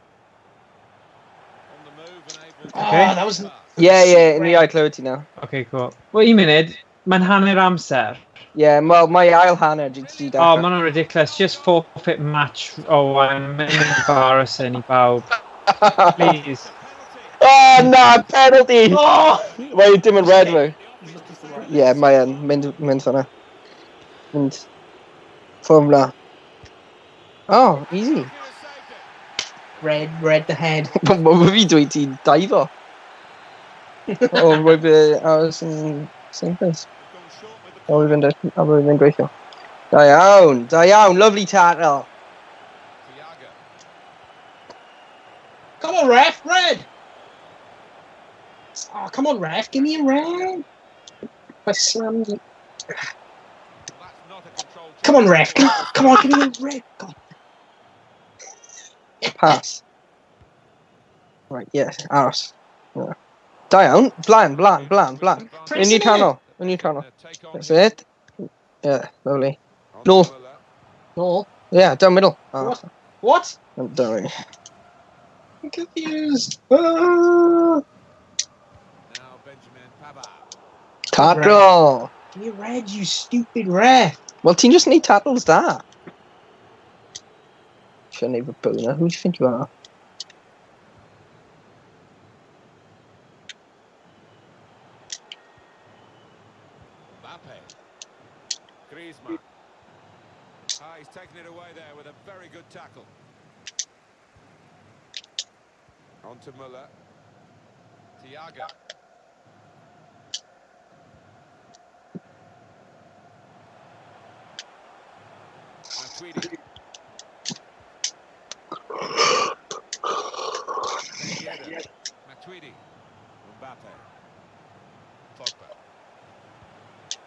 Oh, that was... Yeah, ni a'i clywed ti nawr. Okay, cool. Wel, un munud, mae'n hanner amser. Yeah, well, mae ail hanner di dechrau. Oh, mae'n ridiculous. Just forfeit match. Oh, I'm embarrassing i bawb. Please. Oh, na, penalty! Oh! Mae dim yn red fe. Yeah, mae yn mynd fan'na. Mynd ffordd na. Oh, easy. Red the head. Mae fi dweud ti'n daifo. O, roi fi aros yn same place. O, fi fynd gweithio. Da iawn, lovely tackle. Come on, ref, red! Oh, come on, ref, give me a red. I slammed it. Come on, ref, come on, give me a red. God. Pass. Right, yes, aros. Yeah. Da iawn, blaen. In your tunnel. That's it. Yeah, lovely. No. No. Yeah, down middle. Oh. What? Don't worry. I'm confused. Ah. Tackle. Give me a red, you stupid ref. Well, ti'n just need tackles da. Shouldn't have a boner. Who do you think you are? Griezmann. He's taken it away there with a very good tackle. On to Muller. Thiago. Matuidi. Matuidi. Mbappe. Pogba.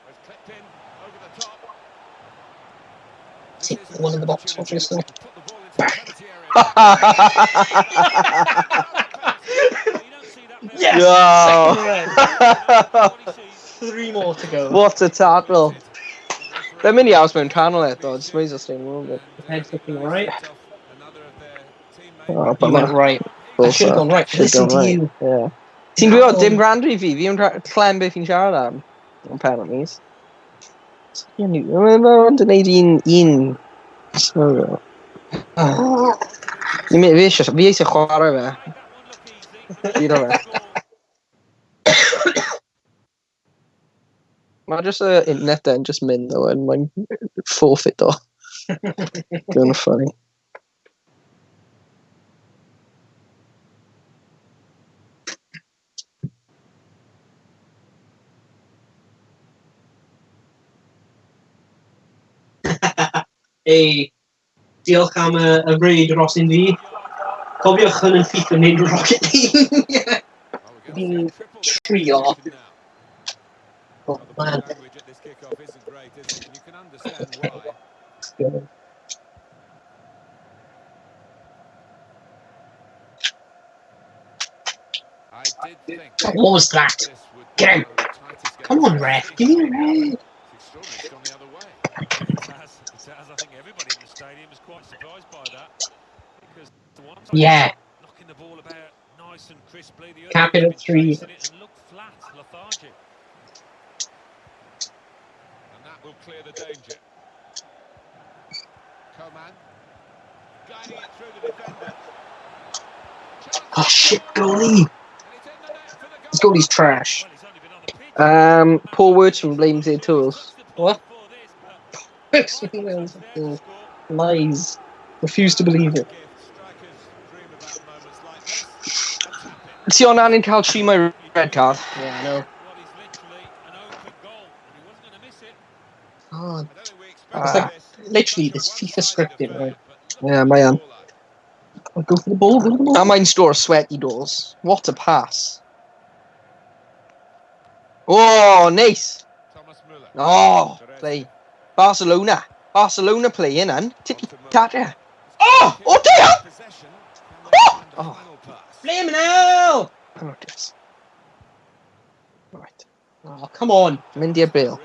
It's clipped in over the top. Take the one in the box, obviously. Yes! No. Second red. 3 more to go. What a tackle. They're mynd i aros mewn canol eto, just mynd i stay moving. Head's looking alright. Oh, you went right. I should have gone right. Listen to you. Yeah. Ti'n gwybod, dim gwrando i fi, fi yn clem beth fi'n siarad am. On penalties. Mae'n gwneud un. Fi eisiau chwarae fe. Fi fe. Mae just y internet yn just mynd though, and mae'n forfeit o. Dwi'n funny. Ei, diolch am y raid dros un fi. Cofiwch hwn yn FIFA neu'n Rocket League. Fi'n trio. Oh, man. What was that? Get him! Come on, ref. Give me a red. Yeah. Cap it at 3. And that will clear the danger. Coman guiding it through the defender. Oh shit, goalie. This goalie's trash. Paul Wurtzman blames their tools. What? Lies. Refuse to believe it. Ti o'n angen cael tri my red card. Yeah, I know. Oh, it's like literally this FIFA scripted, right? Yeah, mae yn. Oh, go for the ball, go for the ball. A mae'n sgôr sweaty goals. What a pass. Oh, nice. Oh, play. Barcelona. Barcelona play in, and ticky taka. Oh, oh dear! Oh! Oh. Blame now! Oh, yes. Right. Oh, come on. Mynd i'r Bale.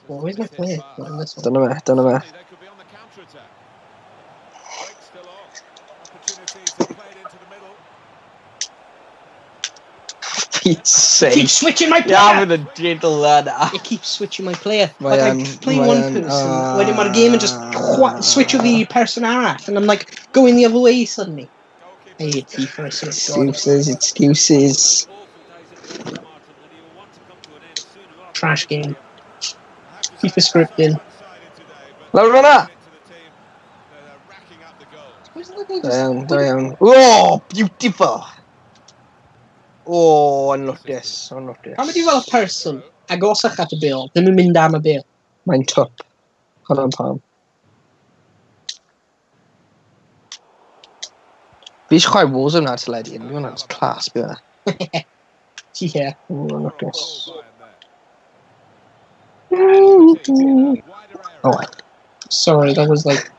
Well, where's my player? Not in this one. Dyna fe, dyna fe. They could be on the counter-attack. Break still on. Opportunity to play it into the middle. Pete's Keep sake. switching my You're player! having a gentle lad. It keeps switching my player. Mae Like, I yn- play mae one yn, person, wedyn mae'r game yn just switch o fi i person arall, and I'm like, going the other way suddenly. I hate FIFA, I swear to God. Excuses, excuses. Trash game. FIFA scripting. Lawr fyna! Where's the guy Da just... iawn, da iawn. Oh, beautiful! Oh, anlwcus, anlwcus. Pam ydi fel y person agosach at y bil, ddim yn mynd am y bil? Mae'n twp. Hwnna'n pam. Fi eisiau chwarae Warzone ar teledu, yn hwnna'n class, bydd e. Yeah. Oh, anlwcus. Oh, Sorry, that was like...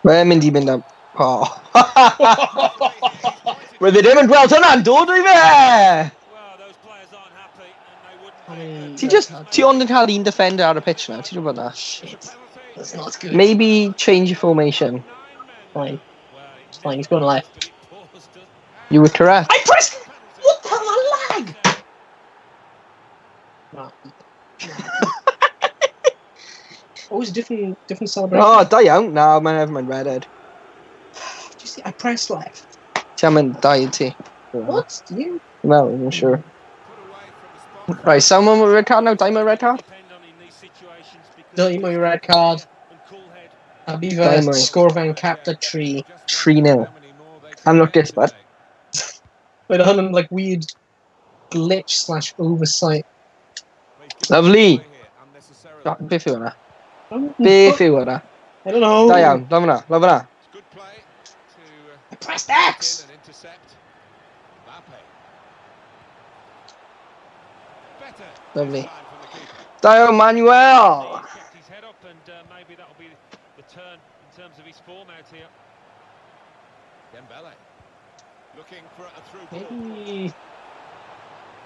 Mae'n mynd i mynd am... Oh. Roedd e ddim yn gweld hwnna'n dod i fe! Ti just... Ti ond yn cael un defender ar y pitch now, ti'n gwybod na? Shit. That's not good. Maybe change your formation. Fine. It's fine, he's going left. You were correct. I pressed... What the hell, a lag! No. Oh, it's a different celebration. Oh, da iawn. Na, mae'n efo, mae'n redhead. Do you see? I pressed left. Ti am yn dau i ti. What? Do you? Well, I'm sure. Right, someone with a red card now. Dai my red card. Dai my red card. Abiva Dai my. score van capta 3. 3-0. Anlwcus, bud. Wait, hwn yn like weird glitch slash oversight. Lovely. Beth yw hwnna? Beth yw hwnna? I don't know. Da iawn, love hwnna, love hwnna. I pressed X! Lovely. Da iawn, Manuel! Kept his head up and maybe that'll be the turn in terms of his form out here. Dembele looking for a through ball. Maybe...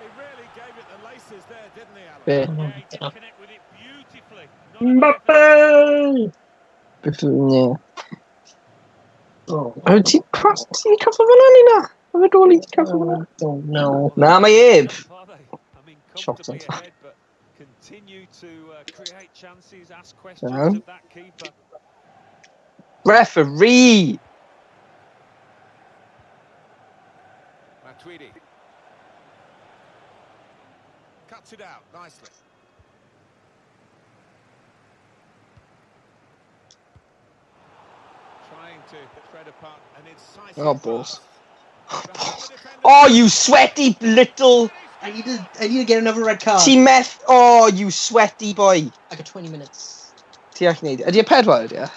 He really gave it the laces there, didn't he, Alan? Be? Yeah, he did connect with it beautifully. Not a bad Mbappe! Beth yw, ie. Oh, Oh, ti'n cross, ti'n cyffo fyna ni na? Mae fe doli ti'n cyffo fyna? I don't know. Na, mae eb. Are they? I mean, Shot comfortably on. ahead, but continue to create chances, ask questions Down. of that keeper. Referee! Matuidi. Cuts it out nicely. Trying to thread apart an incisive Oh, balls. pass. Behind the defender. Oh, you sweaty little... I need to get another red card. Ti'n meth... Oh, you sweaty boy. I got 20 minutes. Ti all wneud. Ydy e pedwar, ydy e?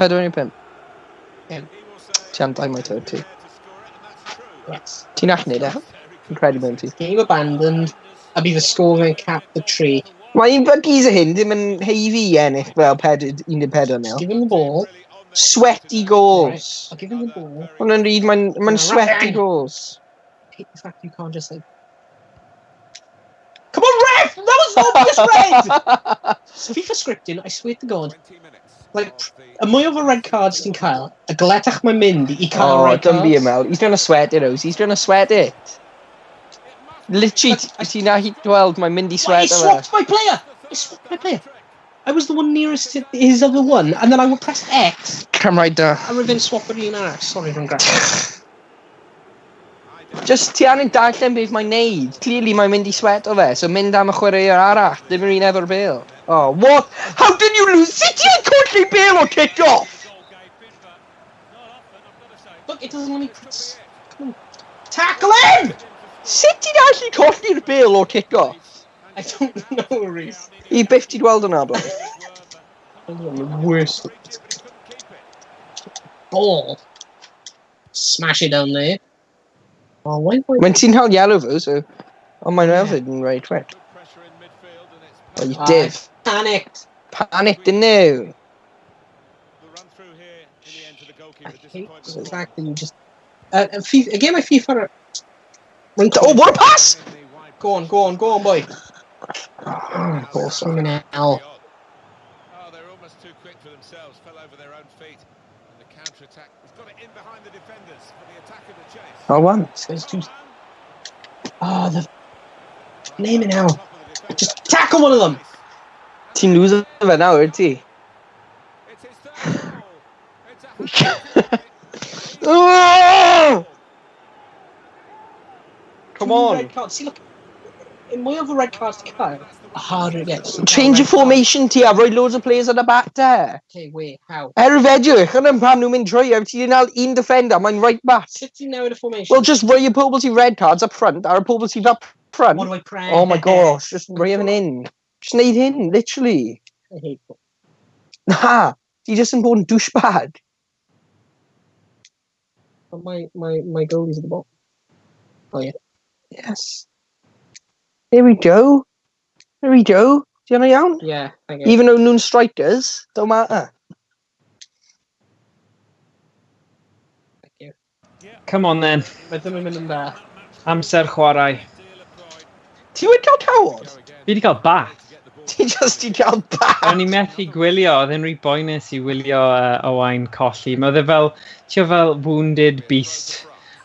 Pedwar neu pump? He will say Ti am dau mae to, ti. there to score it, and that's true. Yes. Ti'n all wneud e? Fi'n credu mewn ti. Game abandoned. A bydd y score van cap the tree. Mae un buggies y hyn ddim yn heiddi i ennill fel 14 Just nil. give him the ball. Sweaty goals. I'll give him the ball. Hwna'n ryd, mae'n ma sweaty Right. goals. Hate the fact you can't just like. Come on, ref! That was obvious red! FIFA scripting, I swear to God. 20 minutes Like, of the Y mwy o fy red cards ti'n cael, y gletach mae'n mynd i cael Oh, red don't be cards. a Mel. He's gonna sweat it, Oz. He's gonna sweat it. Literally, ti'n allu gweld mae'n mynd i Why, he sweat o fe. swapped my player! He swapped my player! I was the one nearest to his other one, and then I would press X, Cymraeg da. a roedd fe'n swap yr un arall. Sorry, rwy'n graff. Just ti angen darllen beth mae'n neud. Clearly mae'n mynd i sweat o fe, so mynd am y chwaraewr arall. Ddim yr un efo'r bêl. Oh, what? How did you lose? Sut ti'n colli bêl o kick-off? Goal gaping, but not often, I've got to say. Look, it doesn't let me press... Come on. Tackle him! Sut ti'n allu colli'r bêl o kick-off? I don't know, Rhys. I byth ti'n gweld hwnna, blaen. I'm the worst ball. Smash it down there. Oh, why? Mae'n ti'n cael yellow fo, so... Ond mae'n hefyd yn reit quick. Pressure in midfield and it's Oh, you Aye. div. Panicked. Panic, didn't you? the run through here in the end to the goalkeeper. I hate Disappointment the for fact that you just. FIFA, again, my FIFA. Oh, what a pass! him in the wide Go on, go on, go on, boy. Oh, Awesome. Hell. Oh, they're almost too quick for themselves. Fell over their own feet. And the counter-attack. He's got it in behind the defenders for the attack of the chase. Oh, one. This guy's too... Oh, the... Name it now. Just tackle one of them. Ti'n loser fe nawr, wyt ti? It's his third goal. It's a hat-trick. Oh! Come Two on. Red cards. See, look. In mwy of a red cards to cael, the harder it gets. Change your formation ti a rhoi loads of players at the back there. Okay, wait, how? Er edrych yn pam nhw'n mynd trwy, a ti 'di cael un defender, mae'n right back. Sut ti'n newid y formation? Well, just rhoi y pobl sy'n red cards up front, ar y pobl sy'n up front. What do I press? Oh my gosh, just rhoi him in. Just neud hyn, literally. I hate football. Na, ti just yn bod yn douchebag. But my goalie's at the bottom. Oh, yeah. Yes. There we go. There we go. Di hwnna iawn? Yeah, thank you. Even though nhw'n strikers, don't matter. Thank you. Come on then. Mae ddim yn mynd yn dda. Amser chwarae. Ti wedi cael cawod? Fi wedi cael bath. Ti just wedi cael bath. O'n i methu gwylio, oedd e'n rhy boenus i wylio Owain colli. Mae oedd e fel, ti o fel wounded beast,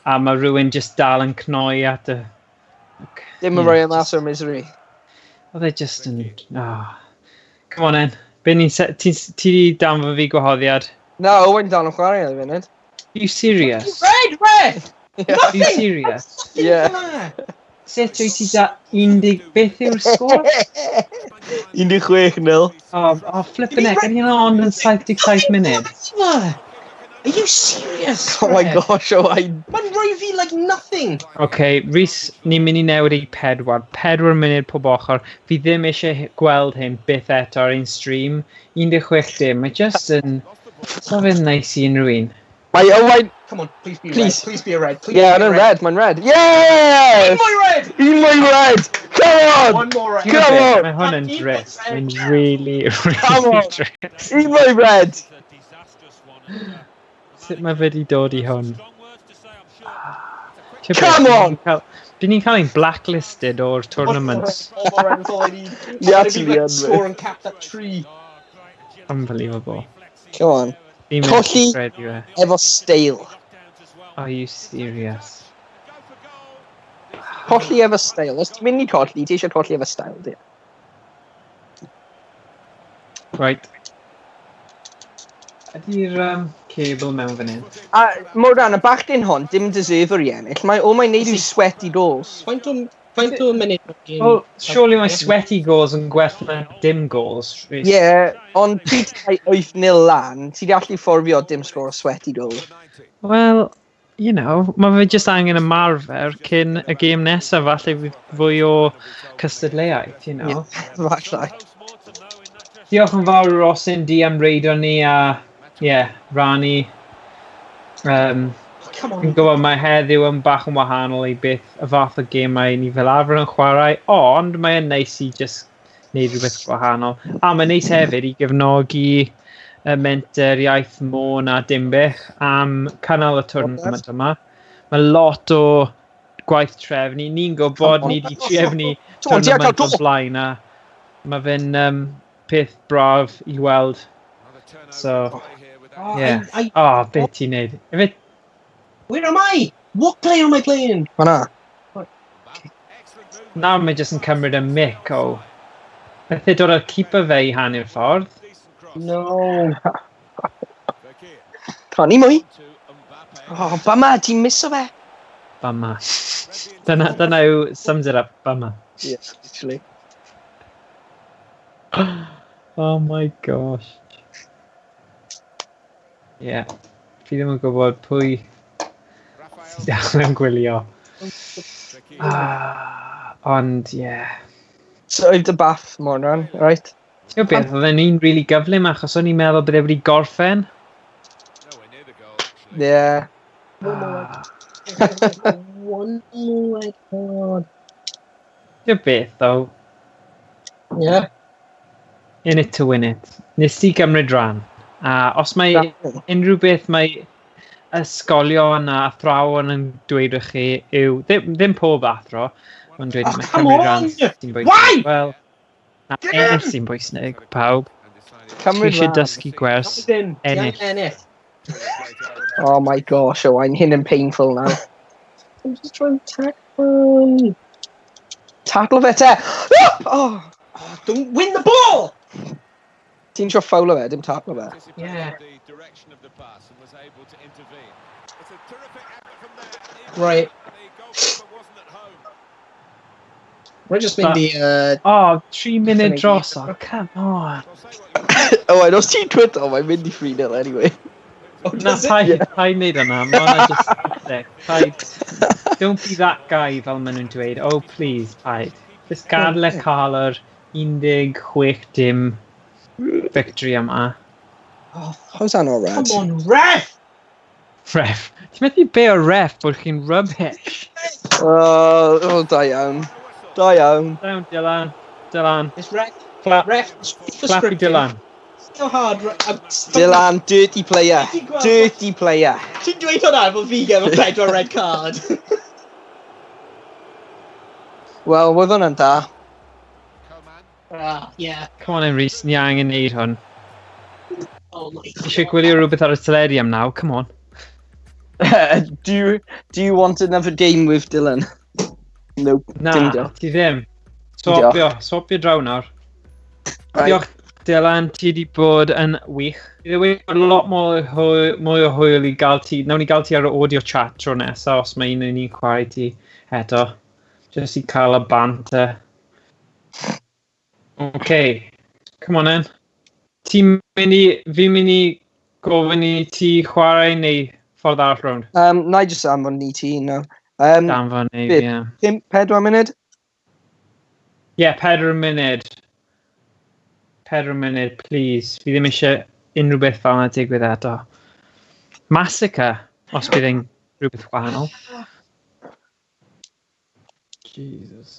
a mae rhywun just dal yn cnoi at y... Dim yn Yeah, rhoi e mas o'r misery. Oedd e just yn... Oh. Come on then. Be ni'n... Ti di danfon fi gwahoddiad? Na, Owain dal yn chwarae ar y funud. Are you serious? Red, red! Yeah. Are you serious? Yeah. Sut wyt ti da 10... Beth yw'r sgôr? 16-0. Oh, flippin' heck, yn hynna ond yn 77 munud. Are you serious? Oh my gosh, Owain. Mae'n rhoi fi like nothing. OK, Rhys, ni'n mynd i newid i 4. 4 munud pob ochr. Fi ddim eisiau gweld hyn byth eto ar ein stream. 16 dim. Mae just yn... So fe'n neis i unrhyw un. Mae Owain... Come on, please be Please. red. Please be a red. Please Yeah, be a mae'n red, mae'n red. Yes! One more red! Un mwy red! Come on! One more red. Ti'n gwbod Come beth? on! Mae hwn yn drist. Mae'n really, Come really on. drist. Un mwy red! Sut mae fe wedi dod i hwn? Ti'n gwbod beth? Come on! Dyn ni'n cael ein blacklisted o'r tournaments. One more red is all I need. Ni I'm gonna actually be like yn, mate. score and cap that tree. Unbelievable. Come on. Fi'n mynd Colli. i credu e. Efo stale. Are you serious? Colli efo stale. Os ti'n mynd i colli, ti eisiau colli efo style, di. Right. Ydy'r cable mewn fan hyn? A Morgan, y bachgen hon, dim deserver i ennill. Mae o mae'n neud yw sweaty goals. Faint o munud o'r game? Well, surely mae sweaty goals yn gwell na dim goals. Rhys. Ie, yeah, ond pryd ti'n cael 8-0 lan, ti'n gallu fforddio dim sgor o sweaty goal. Well, you know, mae fe just angen ymarfer cyn y gêm nesaf, falle fydd fwy o cystadleuaeth, you know. Yeah, falle. Diolch yn fawr Rosin D am reido ni a, yeah, rannu. Come on. Fi'n gwybod mae heddiw yn bach yn wahanol i beth y fath o gemau ni fel arfer yn chwarae, ond mae'n neis i just wneud rhywbeth gwahanol. A mae'n neis hefyd i gefnogi y menter iaith Môn a Dinbych am cynnal y tournament yma. Mae lot o gwaith trefnu. Ni'n gwybod ni wedi trefnu Come on, ti ar cael tournament o gol! blaen a mae fe'n peth braf i weld. So, Oh, yeah. I, Oh, beth ti'n neud? Efe where am I? What player am I playing? Fan'na. Nawr mae jyst yn cymryd y mic o... Beth e dod â'r keeper fe i hanner ffordd. No. Come on, un mwy. Oh, bama, ti'n miso fe. Bama. Dyna yw sums it up, bama. Yeah, literally. Oh my gosh. Yeah. Fi ddim yn gwybod pwy sy'n dal yn gwylio. Ah, ond, yeah. So, the bath, Morgan, right? Ti'n gwybod beth, oedd e'n un really gyflym achos o'n i'n meddwl bydde wedi gorffen. Yeah. Ah. One more red card. Ti'n gwybod beth, though, Yeah. in it to win it. Nes ti gymryd rhan. A os mae unrhyw beth mae ysgolion a athrawon yn dweud wrth chi yw, ddim pob athro, Mae'n dweud Oh, mae come cymryd rhan on! sy'n bwysig. Why? Wel, na Get ennill him! sy'n bwysig, pawb. Ti Cymryd eisiau rhan. dysgu gwers. Ddim. Ennill. Ennill. Oh my gosh, Owain, hyn yn painful now. I'm just trying to tackle. Tackle fe te! Oh, Oh, don't win the ball! ti'n trio ffowlo fe, dim tackle fe. Yeah. The direction of the pass and was able to intervene. It's a terrific effort from there. Right. The goalkeeper wasn't at home. We're just mynd i... Oh, 3 munud Definitely. drosodd, come on. Well, say what you want. Owain, os ti'n Twitter, mae'n mynd i 3-0 anyway. Oh, Na, does it? paid, paid wneud hwnna, mae hwnna just sick. Paid. Don't be that guy fel maen nhw'n dweud. Oh, please, paid. Just gadael e cael yr 16 dim victory yma. Oh, How's that not red? come on, ref! Ref. Ti'n methu be o ref bod chi'n rubbish? Oh, da iawn. Da iawn. Down, Dylan. Dylan. It's ref. Clap, Ref. For clap i scripting. Dylan. So hard. Dylan, dirty player. Dirty player. Ti'n dweud hwnna bod fi gefo pedwar red card. Wel, roedd hwnna'n da. Coman. Ah, yeah. Come on in, Rhys, ni angen neud hwn. Oh my Ti eisiau gwylio rhywbeth ar y teledu am nawr, come on. Do you want another game with Dylan? Nope. Na, Dim diolch. ti ddim. Swapio, swapio draw nawr. Right. Diolch Dylan, ti wedi bod yn wych. Bydd e wedi bod lot mwy, mwy o hwyl i gael ti, nawn ni gael ti ar y audio chat tro nesaf os mae un o'n ni'n chwarae ti eto. Just i cael y banter. OK, come on then. Ti'n mynd i, fi'n mynd i gofyn i ti chwarae neu ffordd arall rownd? Na i just anfon ni ti, no. Danfon neu, beth? ie. 5, 4 munud? Ie, yeah, 4 munud. 4 munud, please. Fi ddim eisiau unrhyw beth fel yna digwydd eto. Massacre, os bydd e'n rhywbeth gwahanol. Jesus.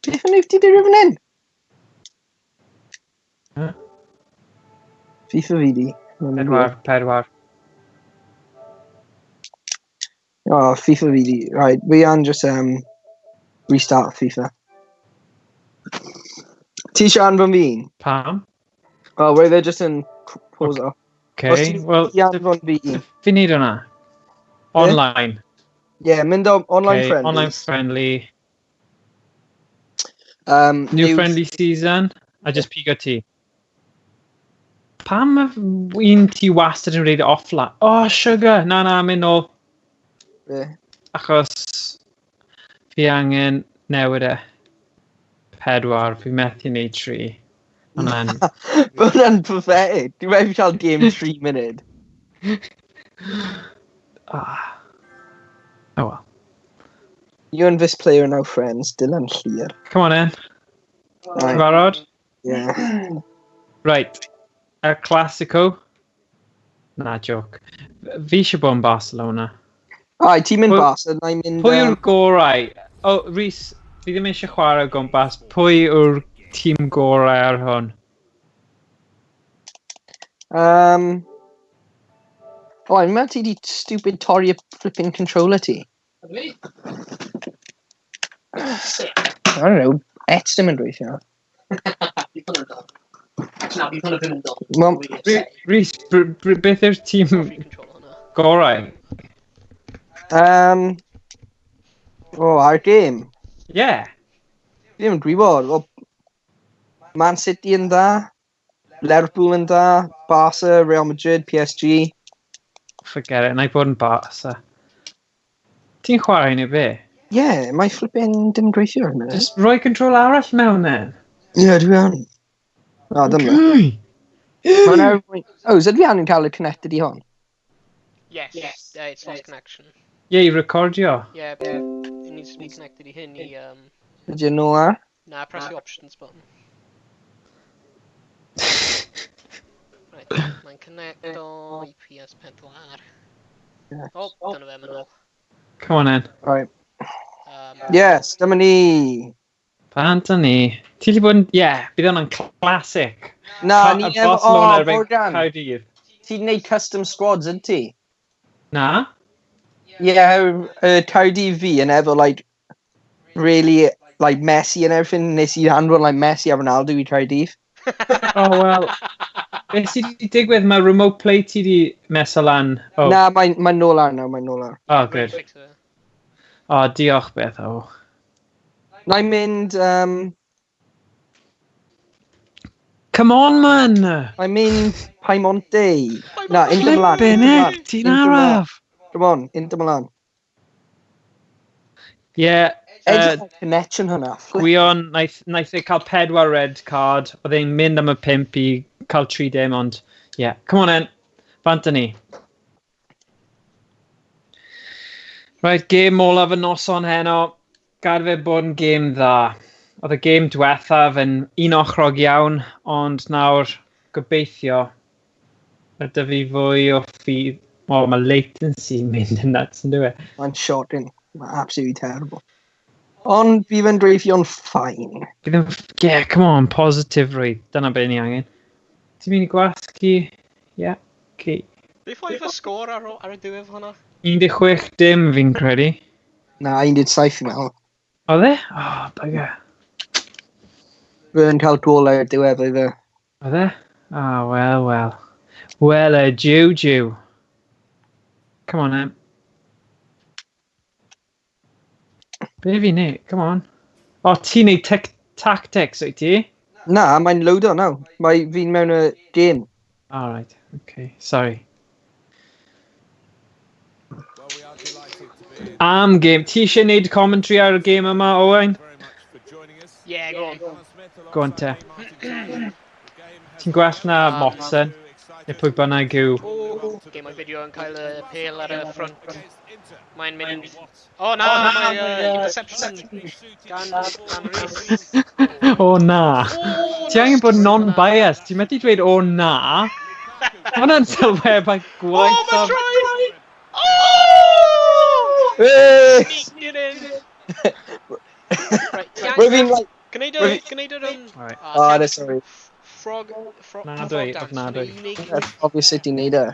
Beth yn ti di rhywun hyn? Huh? FIFA fi di. 4, 4. Oh, FIFA fi di. Right, we an just restart FIFA. Ti eisiau anfon fi un? Pam? Oh, roedd e just yn pause off. Os Okay, ti'n wel, ti anfon fi un. fi'n neud hwnna. Online. Yeah, mynd o online Okay, friendly. Online friendly. New friendly season. A just pigo ti. Pam mae un ti wastad yn rhaid offline? Oh, sugar! Na, na, mynd nôl. Be? Achos fi angen newid e. 4, fi methu neud 3. Hwnna'n... Mae hwnna'n pathetic. Dwi'n meddwl fi cael game 3 munud. Ah. Oh well. You and this player are now friends, Dylan Llyr. Come on in. Right, Barod? yeah. Right. El Clasico. Na, joke. Fi eisiau bod yn Barcelona. Ai, ti'n mynd Pwy- Barca, na i'n mynd... Pwy yw'r gorau? O, oh, Rhys, fi ddim eisiau chwarae o gwmpas. Pwy yw'r tîm gorau ar hwn? Oh, I'm meddwl ti di stupid torri y flipping controller ti. Sick. I don't know, et ddim yn gweithio. Fi hwnna'n dod. Na, fi hwnna ddim yn dod. Wel, Rhys, beth yw'r tîm Free control hwnna. gorau? Oh, ar game. Yeah. Fi ddim yn gwybod. Well, Man City yn dda, Liverpool yn dda, Barca, Real Madrid, PSG. Forget it, na i bod yn Barca. Ti'n chwarae neu be? Yeah, mae flipping dim gweithio ar y munud. Just rhoi control arall mewn then. Yeah, dwi an. O, dyma. Mae'n awr... Oh, is dwi angen cael y connected i hon? Yes. Yes. It's lost connection. Ie, i recordio. Yeah, it needs to be connected i hyn i... Ydy nhw ar? Na, press the options button. Right, mae'n connecto i PS4. Oh, dyna fe, mae'n ôl. Come on then. Right. Yes, dyma ni. Pant ni. Ti 'di bod yn... Ie, yeah, bydd hwnna'n classic. Na, ni efo... Barcelona O, erbyn Morgan. Caerdydd. Ti'n neud custom squads, yn ti? Na? Ie, yeah, Caerdydd fi yn efo, like, really, like, Messi and everything. Nes i anfon, like, Messi a Ronaldo i Caerdydd. Oh, well. Beth sydd wedi digwydd? Mae remote play ti wedi meso lan. Oh, Na, mae'n mae nôl ar nawr, mae'n nôl ar. oh good. Fix it. Oh, diolch beth, oh. Na i mynd, Come on, man! Na i mynd Piemonte. Na, Inter Milan. Flippin' Inter Milan. heck, ti'n Inter Milan. araf! Come on, Inter Milan. Ie, Edrych ar connection hwnna. Gwion, naeth e cael 4 red card, oedd e'n mynd am y 5 i cael 3 dim, ond, yeah, come on then, bant â ni. Right, gêm olaf y noson heno, gad fe bod yn gêm dda. Oedd y gêm diwethaf yn unochrog iawn, ond nawr gobeithio mae 'da fi fwy o ffydd. O, mae latency yn mynd yn nuts, yn dyw e? Mae'n shocking. Mae'n absolutely terrible. Ond bydd yn dreifio'n fine. Bydd yn... Yeah, come on, positive rwydd. Dyna beth ni angen. Ti'n mynd i gwasgu? Yeah, okay. Beth oedd y sgôr ar y diwedd hwnna? 16 dim fi'n credu. Na, 17 fi'n meddwl. Oedd e? Oh, bugger. Bydd yn cael gol ar y diwedd oedd e. Oedd e? Ah, oh, well, well. Well, a jiw-jiw. Come on, then. Be fi'n neud? Come on. O, ti'n neud tactics, wyt ti? Na, mae'n loado nawr. Mae fi'n mewn y game. All right, okay, sorry. Well, we are delighted to be in. Am game. Ti eisiau neud commentary ar y game yma, Owain? Very much for joining us. Yeah, go on. Alan Smith Go on te. alongside me, Martin Tyler. The game has Ti'n gwell na Motson, neu pwy bynnag yw. O, okay, mae fideo yn cael y pêl ar y front. against Inter. Mae'n mynd... O na, mae interception gan Rhys. O na. Ti angen bod non-biased. Ti'n methu dweud o na. Mae hwnna'n sylwebau O, gwaith. mae try! Oh! Hey! Sneaked it in! Right, ti Rwyf fi'n angen... like... Gwneud Rwyf- yr... Alright. Oh, no, sorry. Frog... Ofnadwy, Frog dance. ofnadwy. Unig- Obviously ti'n neud e.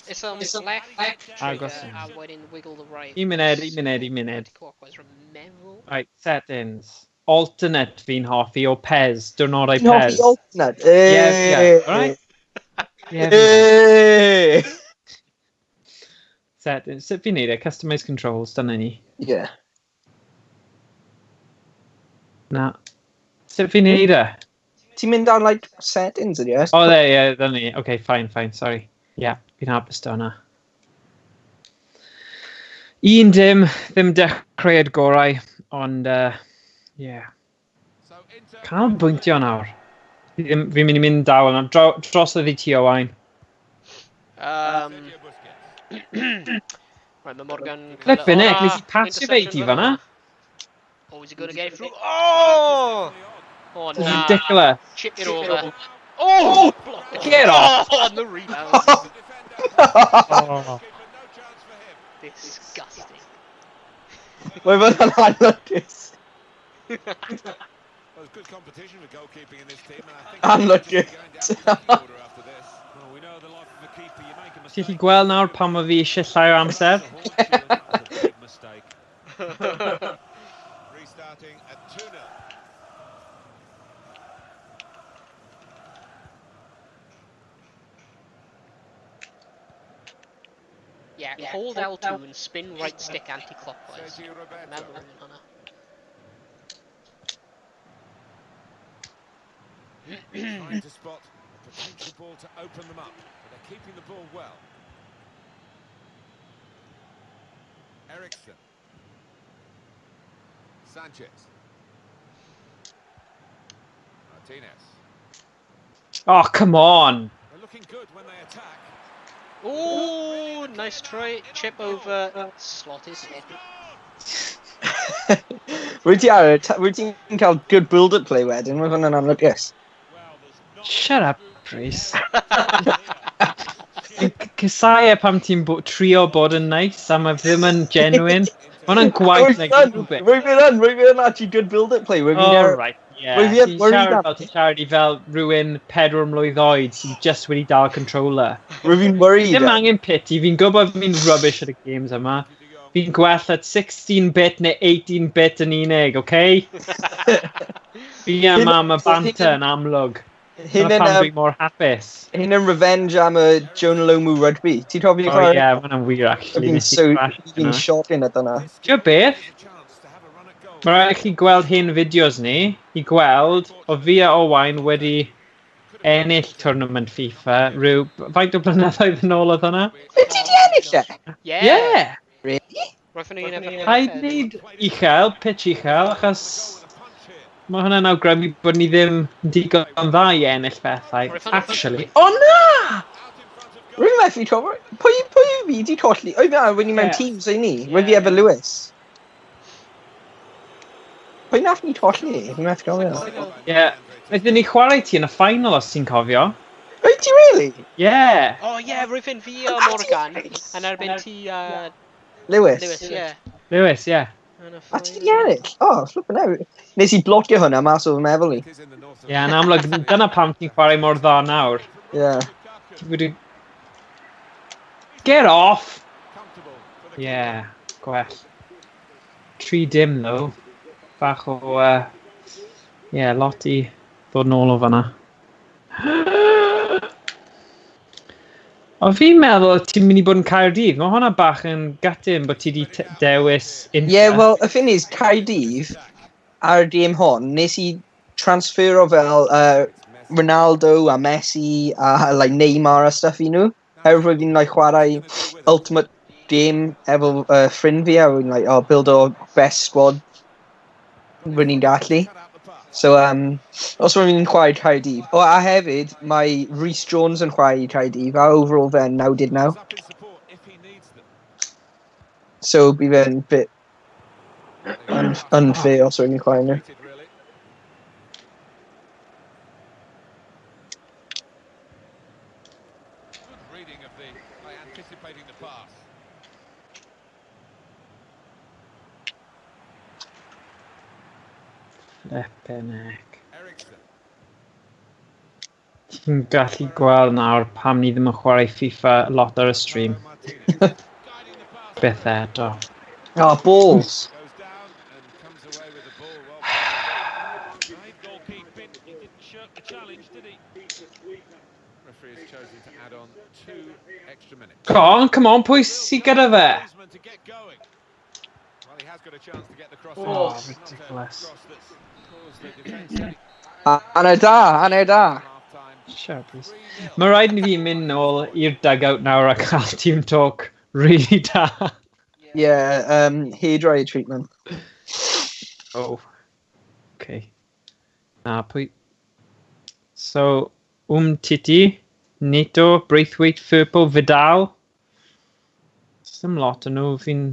It's left Agos. trigger a wedyn wiggle the right. Un munud, un munud, un munud. Anti-clockwise, remember. Right, settings. Alternate fi'n hoffi o Pez. Diwrnodau Ti'n hoffi Pez. alternate? Yeah, yeah, alright. Yeah, fi'n- Hey! settings. Sut fi'n neud e? Customise controls, dyna ni. Yeah. Na. Sut fi'n neud e? Ti'n mynd ar, like, settings, ydy e? O, there, yeah, dyna ni. Okay, fine, fine, sorry. Yeah, fi'n hapus da hwnna. 1-0, ddim dechreuad gorau, ond, yeah. So Inter Canolbwyntio nawr. Fi'n mynd i mynd dawel nawr. Drosodd i ti, Owain. Sergio Busquets. Right, mae Morgan... Flippin' heck, O, nes i pasio fe i ti interception fan'na. Oh, is he going to get it through? Oh! Oh, na. Ridiculous. Chip it over. Oh! Blocked it. Get off. Oh, and the rebound. The defender. Oh. Keeper, no chance for him. Disgusting. Mae fod yn anlwcus. Well, there's good competition for goalkeeping in this team, and I think Unlucky. going down the pecking order after this. Well, we know the life of a keeper. You make a Ti'n gallu mistake. gweld nawr pam o fi eisiau llai o amser? That's a big mistake. Restarting at 2-0. Yeah, hold L2 and spin right stick anti-clockwise. Sergio Roberto. Remember hwnna. Trying to spot a potential ball to open them up, but they're keeping the ball well. Ericsson. Sanchez. Martinez. Oh, come on. They're looking good when they attack. Oh, nice try. Chip over. Slot is in. Rwy ti ar, rwy ti'n cael good build-up play wedyn, mae hwnna'n anlwcus. Well, there's not Shut up, Rhys. Fi'n Casau e pam ti'n trio bod yn nice a mae ddim yn genuine. Mae hwnna'n gwaith nag unrhyw beth. Rwy fi'n yn, rwy fi'n actually good build-up play. Rwy fi'n Oh, right, Ie, Rwy fi yn ti'n worried siarad am- fel ti'n siarad i fel rhywun 4 mlwydd oed sy'n just wedi dal controller. Rwy fi'n worried. Ddim angen pity, fi'n gwybod fi'n rubbish at y games yma. Fi'n gwell at 16-bit neu 18-bit yn unig, okay? Fi am am y banter yn amlwg. Hyn Dyna yn, pam dwi mor hapus. Hyn yn revenge am y Jonah Lomu rugby. Ti'n cofio Oh chwarae? ie, yeah, ma' hwnna'n wir actually. Fi'n Nes i so, crash fi'n yna. shocking at dyna. Ti'n beth? Mae rhaid i chi gweld hen fideos ni i gweld o fi a Owain wedi ennill tournament FIFA rhyw faint o blynyddoedd yn ôl oedd hwnna? Wyt ti di ennill e? Yeah. Yeah! Really? Roedd nhw'n un efo Rhaid wneud uchel, pitch uchel, achos mae hwnna'n awgrymu bod ni ddim yn digon dda i ennill pethau. Actually. O na! Rwy'n methu cofio. Pwy yw fi di colli? Oedd na, when ni mewn Ie. teams o'n ni. Rwy'n fi efo Lewis. Pwy nath ni colli? Fi'n methu cofio. Ie. Yeah. Wnaethon ni chwarae ti yn y final os ti'n cofio. Wyt ti really? Yeah. Oh yeah, roedd fi'n fi a Morgan yn erbyn ti a Lewis. Lewis, yeah. Lewis, yeah. Yn y A ti di final. ennill? Oh, flipping out. Nes i blocio hwnna mas o fy meddwl i. Ie, yeah, yn amlwg, dyna pam ti'n chwarae mor dda nawr. Yeah. Ti wedi... Get off! Yeah, gwell. 3-0, though. Bach o... Yeah, lot i ddod nôl o fanna. O fi'n meddwl ti'n mynd i bod yn Caerdydd. Mae hwnna bach yn gutting bod ti wedi dewis Inter. Yeah, well, y thing is, Caerdydd, ar y game hon, nes i transfero fel Ronaldo a Messi a like, Neymar a stuff i nhw. Herwydd roedd fi'n like, chwarae Ultimate Game efo ffrind fi a rwy'n like, oh, build o best squad rwy'n ni'n gallu. So, os rwy'n fi'n chwarae Caerdydd. O, a hefyd, mae Rhys Jones yn chwarae i Caerdydd, a overall fe'n 99. So, bydd fe'n bit unfair os rwy'n chwarae nhw. Good reading of the by anticipating the pass. Flippin' heck. Eriksen. Ti'n gallu gweld nawr pam ni ddim yn chwarae FIFA lot ar y stream. Martinez. Guiding the pass. Byth eto. Oh, balls! Goes down and comes away with the ball. Well played. Brave goalkeeping. He didn't shirk the challenge, did he? Referee has chosen to add on 2 extra minutes. Come on, come on, pwy sydd gyda fe? Griezmann to get going. Well, he has got a chance to get the cross in. Oh, It's not a ridiculous. cross that's caused the defence any Hanner da, hanner da. half-time. Sure, please. Mae rhaid i fi mynd nôl i'r dugout nawr a cael team talk really da. Yeah, hairdryer treatment. Oh. Okay. Na, pwy... So, Umtiti, Neto, Braithwaite, Firpo, Vidal. Sim lot o'n nhw fi'n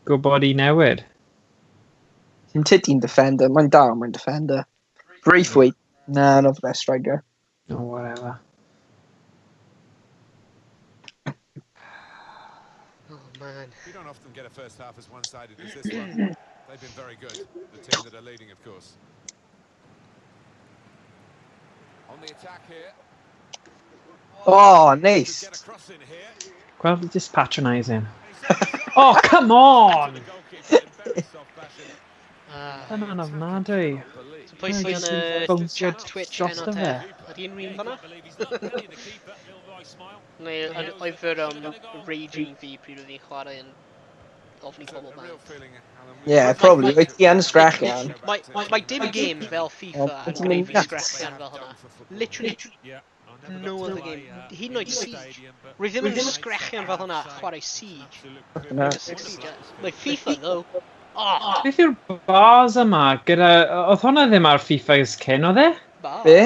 gwybod i newid. Umtiti'n defender, mae'n da, mae'n defender. Braithwaite, nah, not the best striker. Or whatever. Oh man. You don't often get a first half as one-sided as this one. They've been very good, the team that are leading, of course. On the attack here. Oh, Could nice. get a cross in here. Gweld just patronising. Oh, come on! The goalkeeper in very soft fashion. Ah. Dyna'n ofnadwy. So pwy sy'n yn y Bownsio Twitch drosto heno te? fe. Ydy unrhyw un fan'na? Believe he's not really the keeper. Little wry smile. Neu oedd yr raging fi pryd oedd hi'n chwarae yn ofni It's a pobl a real bant. feeling, Alan. Yeah, probably. Wyt ti yn sgrechian. Mae dim game fel FIFA Oh, yn gwneud fi nuts. sgrechian fel hwnna. Literally, Yeah. I never no got to other a, game. Hyd yn in oed the Siege. stadium, but Rwy ddim yn nice sgrechian fel hwnna outside. chwarae Siege. Absolute Na. Just Siege. Mae FIFA though. Oh, Beth yw'r bars yma gyda... Oedd hwnna ddim ar FIFA ys cyn, oedd e? bars. Be?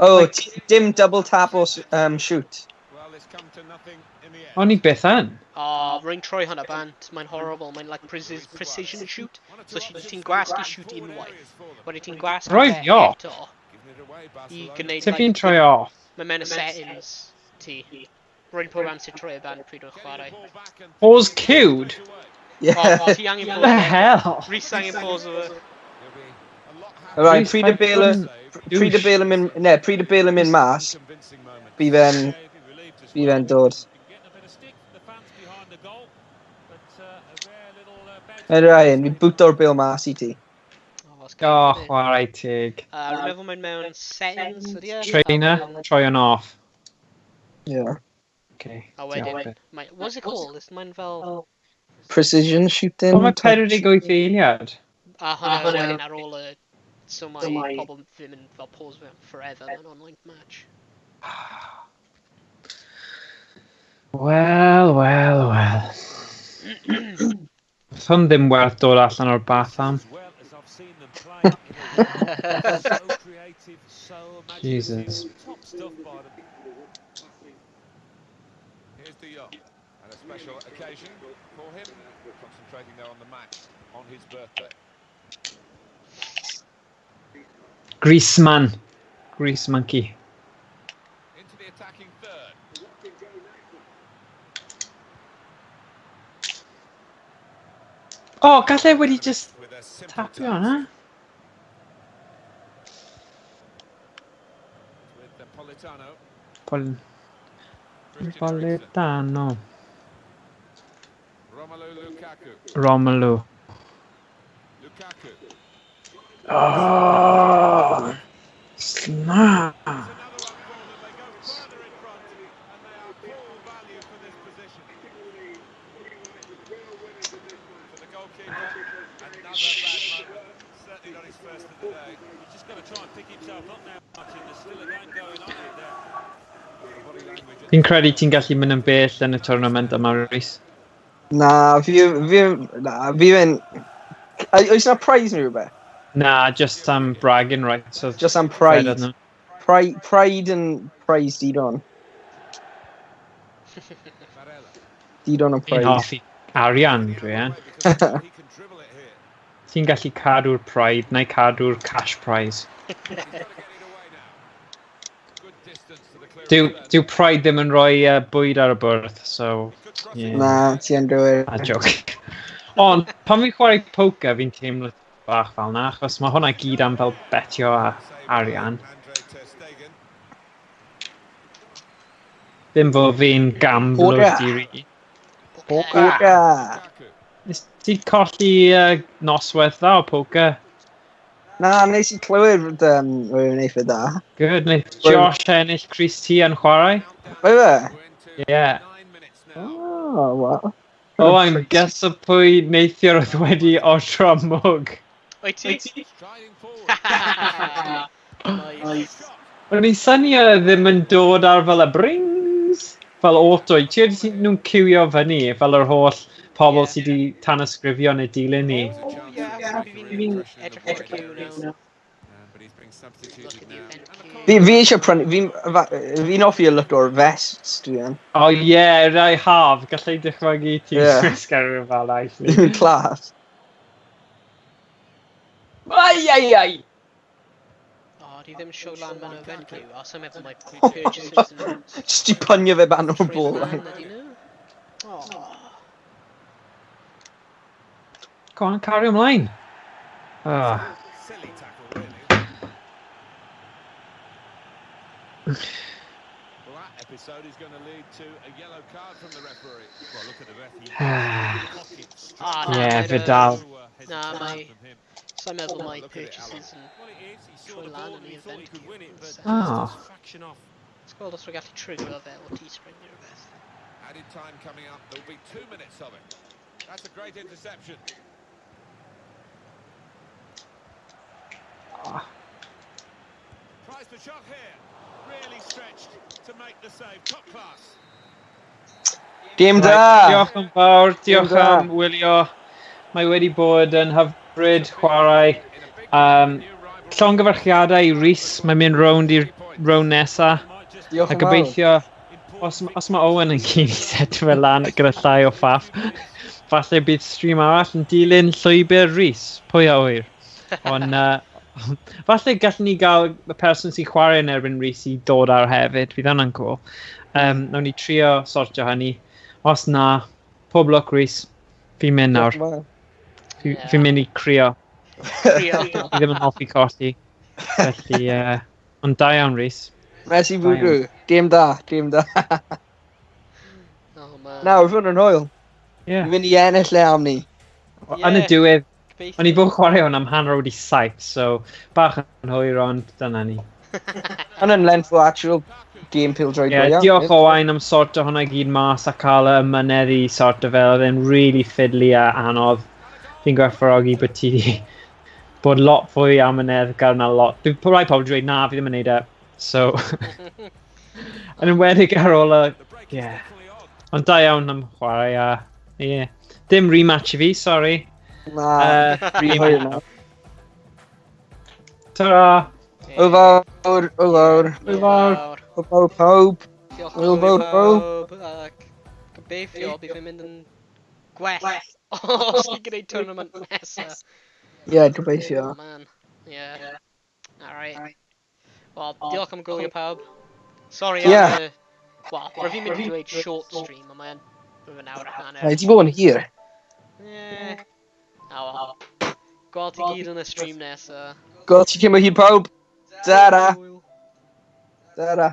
Oh, dim double tap or shoot. Well, it's come to nothing in the end. O'n i byth yn. Oh, rwy'n troi hwnna bant. Mae'n horrible. Mae'n like precision shoot. One or two So options ti'n here. gwasgu shoot Forward unwaith. areas for them. Wedyn ti'n gwasgu Roi fe fi off. eto Giving it away, i Barcelona. gwneud Sut fi'n like, troi off? Mae mewn y settings ti. Rwy'n pob amser troi e bant pryd o'n Getting the chwarae. ball back and Pause thinking queued? straight away. Yeah. O, ti angen The pause. hell? Rhys angen pause o fe. He'll be a lot Right, pryd y bel pryd y bel yn mynd, ne, pryd y bel yn mynd mas, bydd e'n dod. Ryan, fi bwto'r bel mas i ti. O, chwarae teg. Rwy'n meddwl mae'n mewn settings, ydy e? Trainer, troi on off. Yeah. Okay. A wedyn, what's it called? Mae'n fel... Precision shooting. O, mae 48 eiliad. A hwnna wedyn ar ôl y... So mae pobl ddim yn fel pause fe forever mewn online match. Wel, wel, wel. Oedd hwn ddim werth dod allan o'r bath am. Jesus. Here's De Jong, and a special occasion for him, concentrating there on the match on his birthday. Griezmann. Grease monkey. Into the attacking third. Oh, gallai wedi just tapio hwnna. Politano. Romelu. Lukaku. Oh, snap. Fi'n credu ti'n gallu mynd yn bell yn y tournament yma, Rhys. Na, fi yn... Oes na prize neu rhywbeth? Na, just am bragging rights. So just am pride. Pride and prize Didon. Didon and pride. Fi'n hoffi arian, dwi e. Ti'n gallu cadw'r pride, neu cadw'r cash prize. Dyw pride ddim yn rhoi bwyd ar y bwrdd, so... Yeah. Na, ti yn dweud. A joke. Ond, pan fi'n chwarae poker, fi'n teimlo bach fel na, achos mae hwnna gyd am fel betio a arian. Ddim fod fi'n gambler di-ri. Poker! Nes ti colli noswaith dda o poker? Na, nes i clywed rhywun eitha da. Good, wnaeth Josh ennill Chris T yn chwarae. Oedd e? Yeah. Oh, wow. Oh, I'm guess o pwy neithiwr oedd wedi odro mwg. Wyt ti? Nice. O'n i'n synio ddim yn dod ar fel y brings, fel auto. Ti wedi nhw'n cywio fyny, fel yr holl pobl sydd wedi tanysgrifio neu dilyn ni. Oh, yeah, fi'n edrych ar y queue now. Fi eisiau prynu, fi'n hoffi y look o'r vests dwi yn. Oh yeah, rai haf, gallai dychmygu ti'n gwisgo rhywun fel na. Fi'n class. Ai, ai, ai! O, di ddim show lan mewn event queue, os I'm meddwl mae purchases yn... Just i punio fe ban o'r bol. Oh. Go on, carry ymlaen. Oh. Silly tackle, really. Well, that episode is going to lead to a yellow card from the referee. Well, look at the ref. Yeah, Vidal. Na, mae... So I'm meddwl mae purchases yn troi lan yn y event queue. Oh. Let's gweld os rwy'n gallu trigger fe o Teespring neu rhywbeth. Added time coming up. There'll be 2 minutes of it. That's a great interception. Tries the shot here. Really stretched to make the save. Top class. Dim da! Diolch yn fawr, diolch am wylio. Mae wedi bod yn hyfryd chwarae. Llongyfarchiadau i Rhys, mae'n mynd rownd i'r rownd nesa. Diolch A yn fawr. gobeithio, os mae Owen yn keen i setio fe lan gyda llai o ffaff, falle bydd stream arall yn dilyn llwybr Rhys, pwy a ŵyr. Ond falle gallwn ni gael y person sy'n chwarae yn erbyn Rhys i dod ar hefyd, fydd hwnna'n cool. Nawn ni trio sortio hynny. Os na, pob lwc Rhys, fi'n mynd nawr. Fi'n mynd i crio. Trio. Fi ddim yn hoffi colli. Felly, ond da iawn, Rhys. Merci beaucoup. Dim da, dim da. Oh, man. Nawr, fydd yn hwyl. Yeah. Fi'n mynd i ennill le am ni. Yn y Ie. diwedd, Gobeithio. o'n i bod chwarae hwn am 7:30, so bach yn hwyr, ond dyna ni. Hwn yn length o actual game pêl-droed Yeah, go iawn. diolch Owain am sorto hwnna i gyd mas a cael y mynedd i sorto fel, oedd e'n really fiddly a anodd. Fi'n gwerthfawrogi bod ti 'di bod lot fwy amyneddgar na lot. Dwi'n rai pobl yn dweud, "Na, fi ddim yn neud e." So, yn enwedig ar ôl y. Yeah. Ond da iawn am chwarae a. Yeah. Dim rematch i fi, sorry. Na, rhy hwyr na. Ta-ra! Ie. Hwyl fawr, hwyl fawr, Hwyl fawr. Fawr. Hwyl fawr pawb. Diolch Hwyl yn fawr, fawr pawb. Ac gobeithio bydd e'n mynd yn gwell os ni'n gwneud tournament nesaf. Ie, yeah, gobeithio. Oh, man. Yeah. Alright. Wel, diolch am gwylio pawb. Sorry am y. Wel, rwyf fi'n mynd i dweud short stream, ond mae'n rwyf yn awr a hanner. Mae di bod yn hir. Yeah. Oh well. Gweld ti gyd yn y stream nesa. Gweld ti cyn bo hir pawb. Ta-ra. Hwyl. Ta-ra.